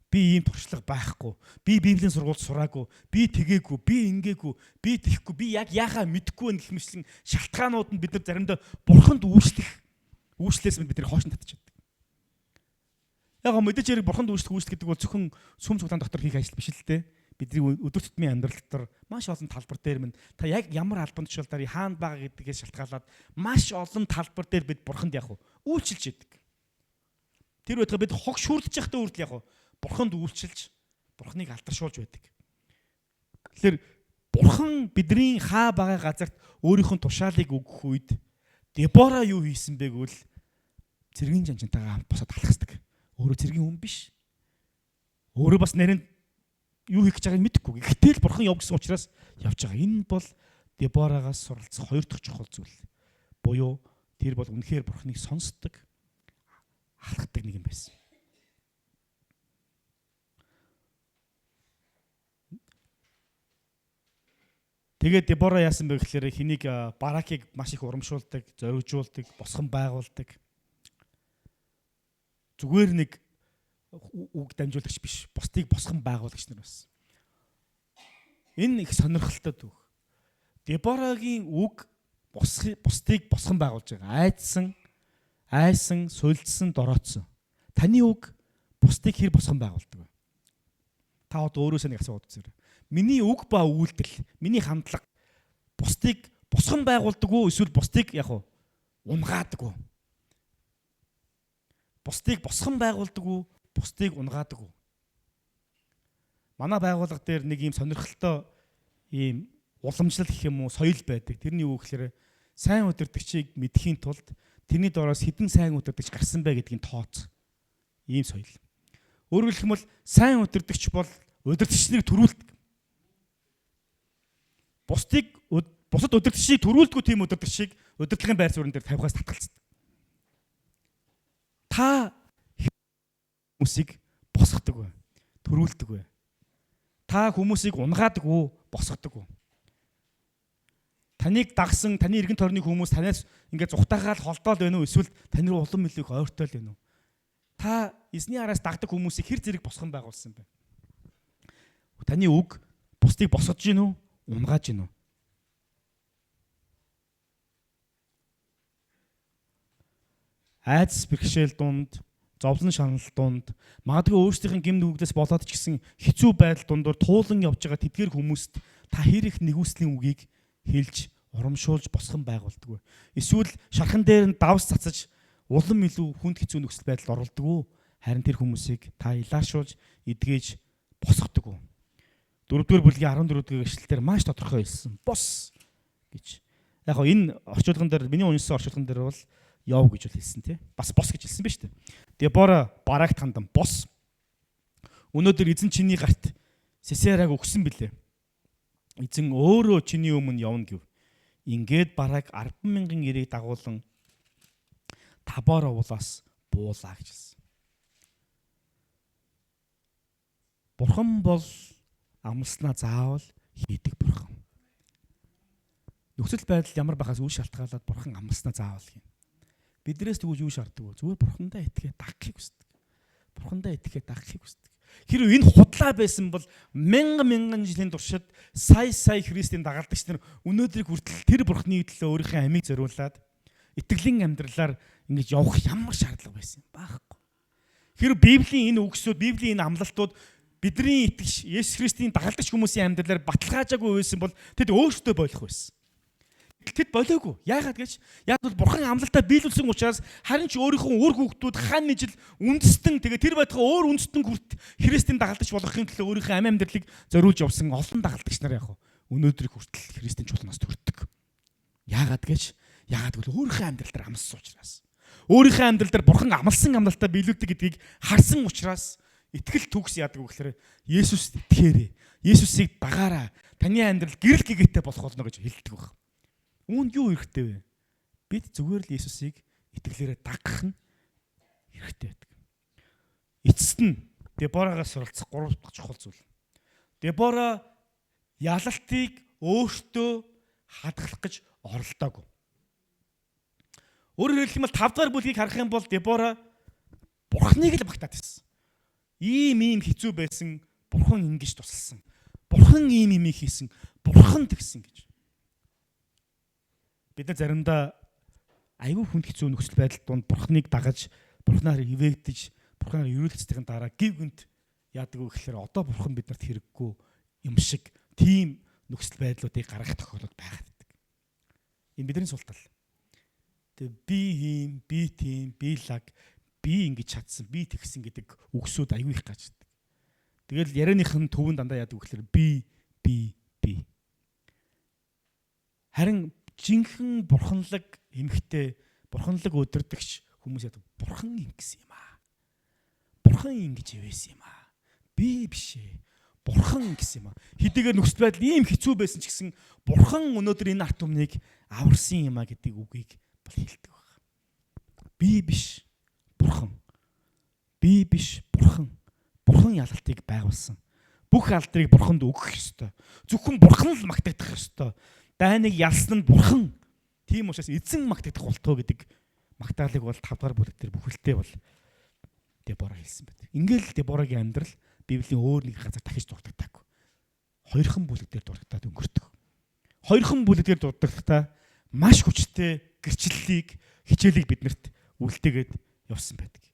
Speaker 1: Би ийм туршлага байхгүй. Би Библийн сургуульд сураагүй. Би тэгээгүй, би ингээгүй, би тэхгүй, би яг яхаа мэдэхгүй байх гэх мэтлэн шалтгаанууд нь бид нар заримдаа бурханд үйлчлэх үйлчлээс бид нар хоош татчихдаг. Яг гоо мэдээж хэрэг бурханд үйлчлэх үйлчлэх гэдэг бол зөвхөн сүм цуглаан дотор хийх ажил биш л дээ. Бидний өдөр тутмын амьдрал дотор маш олон талбар дээр минь та яг ямар албан тушаалаар хаана байгаа гэдгээс шалтгаалаад маш олон талбар дээр бид бурханд яг үйлчилж идэг. Тэр байтугай бид хог шүрдэж байхдаа хүртэл яг бурханд үйлчилж Бурхныг алдаршуулж байдаг. Тэгэхээр Бурхан бидний хаа байгаа газарт өөрийнх нь тушаалыг өгөх үед Дебора юу хийсэн бэ гэвэл цэргийн жанжинтайгаа хамт босоод алхацдаг. Өөрөө цэргийн хүн биш. Өөрөө бас нарийн юу хийх гэж байгааг мэдэхгүй. Гэхдээ л Бурхан яв гэсэн учраас явж байгаа. Энэ бол Деборагаас суралцах хоёр дахь чухал зүйл. Буюу тэр бол үнэхээр Бурханыг сонсдог, алхдаг нэг юм байсан. Тэгээд Дебора яасан бэ гэхээр хэнийг Баракийг маш их урамшуулдаг, зоригжуулдаг, босгон байгуулдаг. Зүгээр нэг үг дамжуулагч биш, бусдыг босгон байгуулагч нар байсан. Энэ их сонирхолтой түүх. Деборагийн үг бусдыг босгон байгуулж байгаа. Айдсан, айсан, сулдсан, дороотсон. Таны үг бусдыг хэр босгон байгуулдаг вэ? Та одоо өөрөөсөө нэг асуулт үзээрэй. Миний үг ба үйлдэл, миний хандлага бусдыг босгон байгуулдаг уу эсвэл бусдыг яг уу унгаадаг уу? Бусдыг босгон байгуулдаг уу, бусдыг унгаадаг уу? Манай байгууллага дээр нэг ийм сонирхолтой ийм уламжлал гэх юм уу соёл байдаг. Тэрний юу гэхээр сайн удирдагчийг мэдхийн тулд тэрний доороос хэдэн сайн удирдагч гарсан бэ гэдгийг тооц. Ийм соёл. Өөрөөр хэлэх юм бол сайн удирдагч бол удирдагч нарыг төрүүлдэг. Бусдыг бусад удирдагчийг төрүүлдэггүй тийм удирдагчийг удирдлагын байр суурин дээр тавихаас татгалздаг. Та хүмүүсийг босгодог вэ? Төрүүлдэг вэ? Та хүмүүсийг унгаадаг уу, босгодог уу? Таныг дагсан, таны эргэн тойрны хүмүүс танаас ингээд зүхтаагаал холдоол байна уу? Эсвэл тань руу улам илүү их ойртол байна уу? Та эзний араас дагдаг хүмүүсийг хэр зэрэг босгон байгуулсан бэ? Таны үг бусдыг босгож гин үү? Унгааж гин үү? Айдас бэрхшээл дунд, зовлон шанал дунд, магадгүй өөрсдийнх нь гэм нүглээс болоод ч гэсэн хэцүү байдал дундуур туулан явж байгаа тэдгэр хүмүүст та хэр их нэгүслийн үгийг хэлж, урамшуулж босгон байгуулдаг вэ? Эсвэл шархан дээр нь давс цацаж улам илүү хүнд хэцүү нөхцөл байдалд оруулдаг уу? Харин тэр хүмүүсийг та илаашуулж, эдгэж босгодог уу? 4-р бүлгийн 14-р эшлэлээр маш тодорхой хэлсэн. Бос гэж. Яг гоо энэ орчуулган дээр миний уншсан орчуулган дээр бол яв гэж бол хэлсэн тий. Бас бос гэж хэлсэн ба шүү дээ. Дебора Баракт хандан бос. Өнөөдөр эзэн чиний гарт Сесераг өгсөн билээ. Эзэн өөрөө чиний өмнө явна гэв. Ингээд Барак 10,000 эрийг дагуулan Табор уулаас буулаа гэж хэлсэн. Бурхан бол амласнаа заавал хийдэг бурхан. Нөхцөл байдал ямар байхаас үл шалтгаалаад бурхан амласнаа заавал хийнэ. Биднээс тэгвэл юу шаарддаг вэ? Зүгээр бурхандаа итгээ дагахыг хүсдэг. Бурхандаа итгээ дагахыг хүсдэг. Хэрвээ энэ худлаа байсан бол мянган мянган жилийн туршид сая сая Христийн дагалдагч нар өнөөдрийг хүртэл тэр бурхны төлөө өөрийнхөө амийг зориулаад итгэлийн амьдралаар ингэж явах ямар шаардлага байсан юм баахгүй. Хэрвээ Библийн энэ үгсүүд, Библийн энэ амлалтууд бидний итгэж Есүс Христийн дагалдагч хүмүүсийн амьдралаар баталгаажаагүй байсан бол тэд өөрсдөө болох байсан. Тэд болоогүй. Яагаад гэж? Яг бол бурхан амлалтаа биелүүлсэн учраас харин ч өөрийнхөө үр хүүхдүүд хан ижил үндэстэн тэгээ тэр байтугай өөр үндэстэн хүрт Христийн дагалдагч болгохын төлөө өөрийнхөө амь амьдралыг зориулж явсан олон дагалдагч нар яг өнөөдрийг хүртэл Христийн чулуунаас төрдөг. Яагаад гэж? Яагаад гэвэл өөрийнхөө амьдрал дээр амласан учраас. Өөрийнхөө амьдрал дээр бурхан амласан амлалтаа биелүүлдэг гэдгийг харсан учраас итгэл төгс яадаг вэ гэхээр Есүст итгээрэй. Есүсийг дагаараа. Таны амьдрал гэрэл гэгээтэй болох болно гэж хэлдэг баг. Үүнд юу хэрэгтэй вэ? Бид зүгээр л Есүсийг итгэлээрээ дагах нь хэрэгтэй байдаг. Эцэст нь Деборагаас суралцах 3 дахь чухал зүйл. Дебора ялалтыг өөртөө хадгалах гэж оролдоогүй. Өөрөөр хэлэх юм бол 5 дахь бүлгийг харах юм бол Дебора Бурхныг л багтаад байсан. Ийм хэцүү байсан Бурхан ингэж тусалсан. Бурхан ийм юм хийсэн. Бурхан тэгсэн гэж. Бид нар заримдаа айгүй хүнд хэцүү нөхцөл байдал донд Бурханыг дагаж, Бурханаар ивээгдэж, Бурханаар ерөөлөгдсөний дараа гів гүнт яадаг вэ гэхээр одоо Бурхан биднэрт хэрэггүй юм шиг тийм нөхцөл байдлуудыг гаргах тохиолдол байгаад байдаг. Энэ бидний сул тал. Тэгээ би ийм, би тийм, би лаг, би ингэж чадсан, би тэгсэн гэдэг үгсүүд аюу их гарч ирдэг. Тэгэл ярианых нь төвөн дандаа яадаг гэхэлэр би би би. Харин жинхэнэ бурханлаг эмхтэй, бурханлаг өдөрдөгч хүмүүс яадаг бурхан ингэсэн юм аа. Бурхан ингэж ивэсэн юм аа. Би биш ээ. Бурхан гэсэн юм аа. Хэдийгээр нөхцөл байдал ийм хэцүү байсан ч гэсэн бурхан өнөөдөр энэ арт түмнийг аварсан юм аа гэдэг үгийг бол хэлдэг баг. Би биш бурхан. Би биш бурхан. Бурхан ялалтыг байгуулсан. Бүх алдрыг бурханд өгөх ёстой. Зөвхөн бурхан л магтагдах ёстой. Дайныг ялсан нь бурхан. Тийм учраас эзэн магтагдах болтгоо гэдэг магтаалыг бол 5 дугаар бүлэг дээр бүхэлдээ бол Дебора хэлсэн байдаг. Ингээл Деборагийн амьдрал Библийн өөр нэг газар дахиж дурддагтаагүй. Хоёрхан бүлэг дээр дурддаад өнгөрдөг. Хоёрхан бүлэг дээр дурддахдаа маш хүчтэй гэрчлэлийг, хичээлийг биднэрт үлдээгээд явсан байдаг.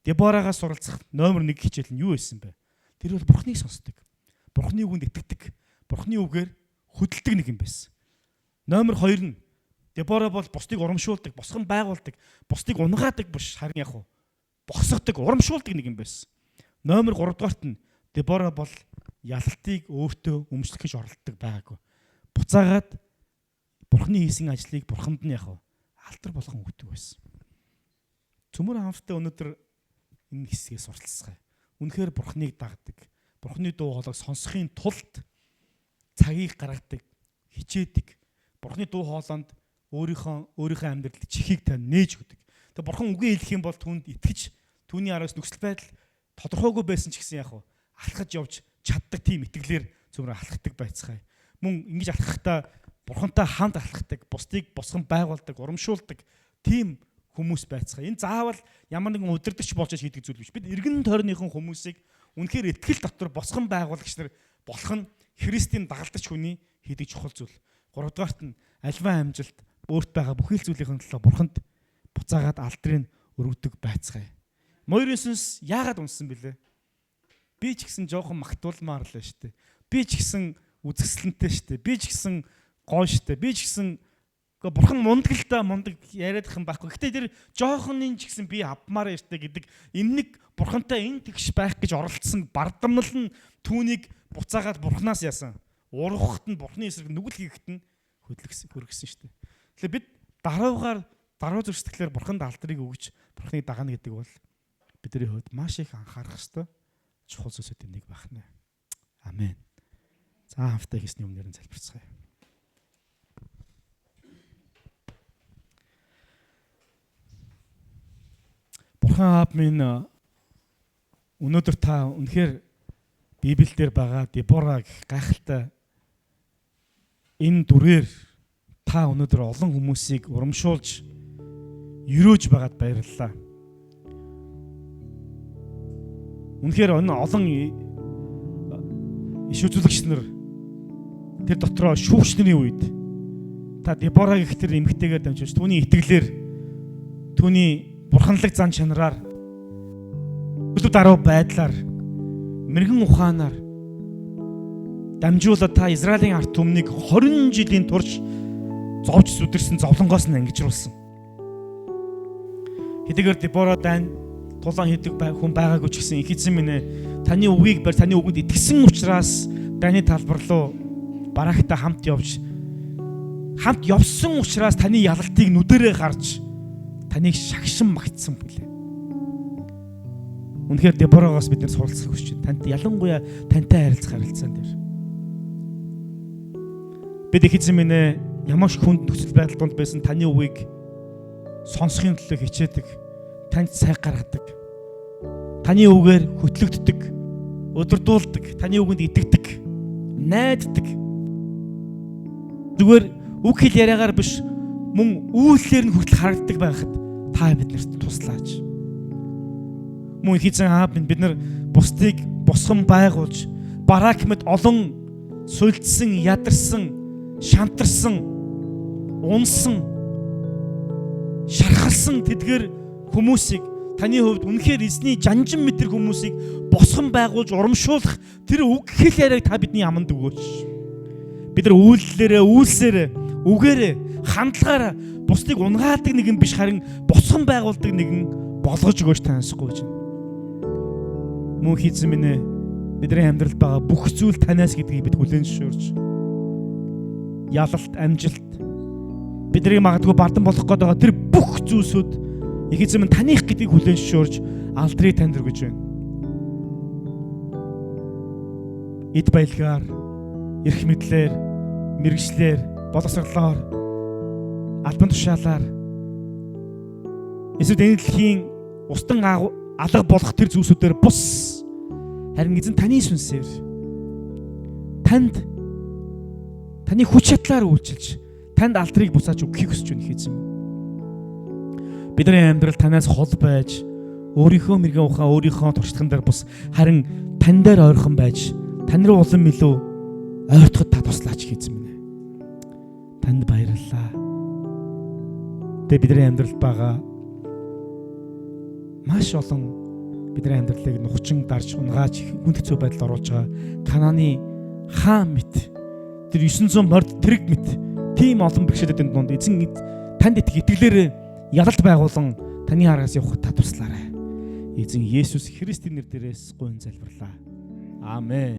Speaker 1: Деборагаас суралцах номер 1 хичээл нь юу байсан бэ? Тэр бол Бурхныг сонсдог. Бурхны үгэнд итгэдэг. Бурхны үгээр хөдөлдөг нэг юм байсан. Номер 2 нь Дебора бол бусдыг урамшуулдаг, босгон байгуулдаг, бусдыг унгаадаг биш харин яг уу босгодог, урамшуулдаг нэг юм байсан. Номер 3 дугаарт нь Дебора бол ялалтыг өөртөө өмчлөх гэж оролддог байгаагүй. Буцаагаад Бурхны хийсэн ажлыг Бурханд нь яг уу алдар болгон өгдөг байсан. Цөмөр хамттай өнөөдөр энэ хэсгээс суралцгаая. Үнэхээр Бурхныг дагдаг, Бурхны дуу хоолойг сонсохын тулд цагийг гаргадаг, хичээдэг. Бурхны дуу хоолойнд өөрийнхөө амьдралд чихийг та нээж өгдөг. Тэгээ Бурхан үгээ хэлэх юм бол түүнд итгэж, түүний араас нөхцөл байдал тодорхойгүй байсан ч гэсэн яг уу алхаж явж чаддаг тийм итгэлээр цөмөр алхдаг байцгаая. Мөн ингэж алхахдаа Бурхантай хамт алхдаг, бусдыг босгон байгуулдаг, урамшуулдаг тийм хүмүүс байцгаая. Энэ заавал ямар нэгэн удирдахч болж хийдэг зүйл биш. Бид эргэн тойрныхон хүмүүсийг үнэхээр итгэл дотор босгон байгуулагч нар болох нь Христийн дагалдагч хүний хийдэг чухал зүйл. Гуравдугаарт нь альва амжилт өөрт байгаа бүхий л зүйлийн төлөө Бурханд буцаагаад алдрыг өргөдөг байцгаая. Мойрын сүнс яагаад унсан бilé? Би ч гэсэн жоохон магтуулмаар л шүү дээ. Би ч гэсэн үзэсгэлэнтэй шүү дээ. Би ч гэсэн гоё шүү дээ. Би ч гэсэн бурхан мундаг л да, мундаг яриадах юм байхгүй. Гэтэ тэр жоохонын ч гэсэн би авмаар штэ гэдэг энэ нэг бурхантай энэ тэгш байх гэж оролцсон бардамнал нь түүнийг буцаагаад бурханаас яасан. Ургахт нь бурханы эсрэг нүгэл хийхэд нь хөдлөксөн хөргөсөн штэ. Тэгэхээр бид даруугаар даруй зөрсдөглөөр бурханд алдрыг өгж бурханыг дагна гэдэг бол бидний хувьд маш их анхаарах ёстой чухал зүйлсүүдийн нэг байх нэ. Амен. За хамтдаа хийсний өмнөр нь залбирцгаая. Бурхан аав минь, өнөөдөр та үнэхээр Библиэлд байгаа Дебора гэх гайхалтай энэ дүрээр та өнөөдөр олон хүмүүсийг урамшуулж өрөөж байгаад баярлалаа. Үнэхээр энэ олон иш үзүүлэгч нар тэр дотроо шүүгч нарын үед та Дебора гэх тэр эмэгтэйгээр дамжуулж түүний итгэлээр, түүний бурханлаг зан чанараар, төлөв даруй байдлаар, мэрэгэн ухаанаар дамжуулаад та Израилийн ард түмнийг 20 жилийн турш зовж сүдэрсэн зовлонгоос нь ангижруулсан. Хэдийгээр Дебора дайн тулаан хийдэг хүн байгаагүй ч гэсэн их эзэн минь ээ, таны үгийг барь, таны үгэнд итгэсэн учраас дайны талбар руу Барактай хамт явж, хамт явсан учраас таны ялалтыг нүдэрээ харж таныг шагшин магтсан бүлээ. Үнэхээр Деборагоос бид нэр суралцах хүсэж байна. Тант ялангуяа тантай харилцах харилцаан дээр. Бид их эзэн минь ээ, ямар ч хүнд нөхцөл байдал донд байсан таны үгийг сонсохын төлөө хичээдэг, танд цаг гаргадаг, таны үгээр хөтлөгддөг, удирдуулдаг, таны үгэнд итгэдэг, найддаг. Зүгээр үг хэл яриагаар биш, мөн үйлсээр нь хүртэл харагддаг байхад та биднэрт туслаач. Мөн их эзэн аав минь, бид нар бусдыг босгон байгуулж, Барак мэд олон сулдсан, ядарсан, шантарсан, унсан, шархалсан тэдгэр хүмүүсийг таны хувьд үнэхээр эзний жанжин мэдэр хүмүүсийг босгон байгуулж урамшуулах тэр үг хэл яриаг та бидний аманд өгөөч. Бид нар үйлдэлээрээ, үйлсээрээ, үгээрээ, хандлагаараа бусдыг унгаадаг нэгэн биш, харин босгон байгуулдаг нэгэн болгож өгөөч таньсахгүй чинь. Мөн хийзэн минь ээ, Бидний амьдралд байгаа бүх зүйл танаас гэдгийг бид хүлээн зөвшөөрч, ялалт, амжилт, бидний магадгүй бардан болох гээд байгаа тэр бүх зүйлсүүд, их эзэн минь, таных гэдгийг хүлээн зөвшөөрч, алдрыг танд өргөж байна. Эд баялгаар, эрх мэдлээр, мэргэжлээр, боловсролоор, албан тушаалаар эсвэл энэ дэлхийн устан алга болох тэр зүйлсүүдээр бус, харин эзэн, таны сүнсээр танд, таны хүч чадлаар үйлчилж, танд алдрыг буцааж өгөхийг хүсэж байна, эзэн. Бидний амьдрал танаас хол байж, өөрийнхөө мэргэн ухаан, өөрийнхөө туршлаган дээр бус, харин тань дээр ойрхон байж, тань руу улам илүү ойртоход та туслаач, эзэн минь. Танд баярлалаа. Тэгээ бидний амьдралд байгаа маш олон бидний амьдралыг нухчин дарж, унгааж, хүнд хэцүү байдалд оруулж байгаа Канааны хаан мэт тэр 900 морд тэрэг мэт тийм олон бэрхшээлүүдийн дунд эзэн танд итгэх итгэлээр ялалт байгуулан таны араас явахад та туслаарай. Эзэн Есүс Христийн нэр дээрээс гуйн залбирлаа. Амен.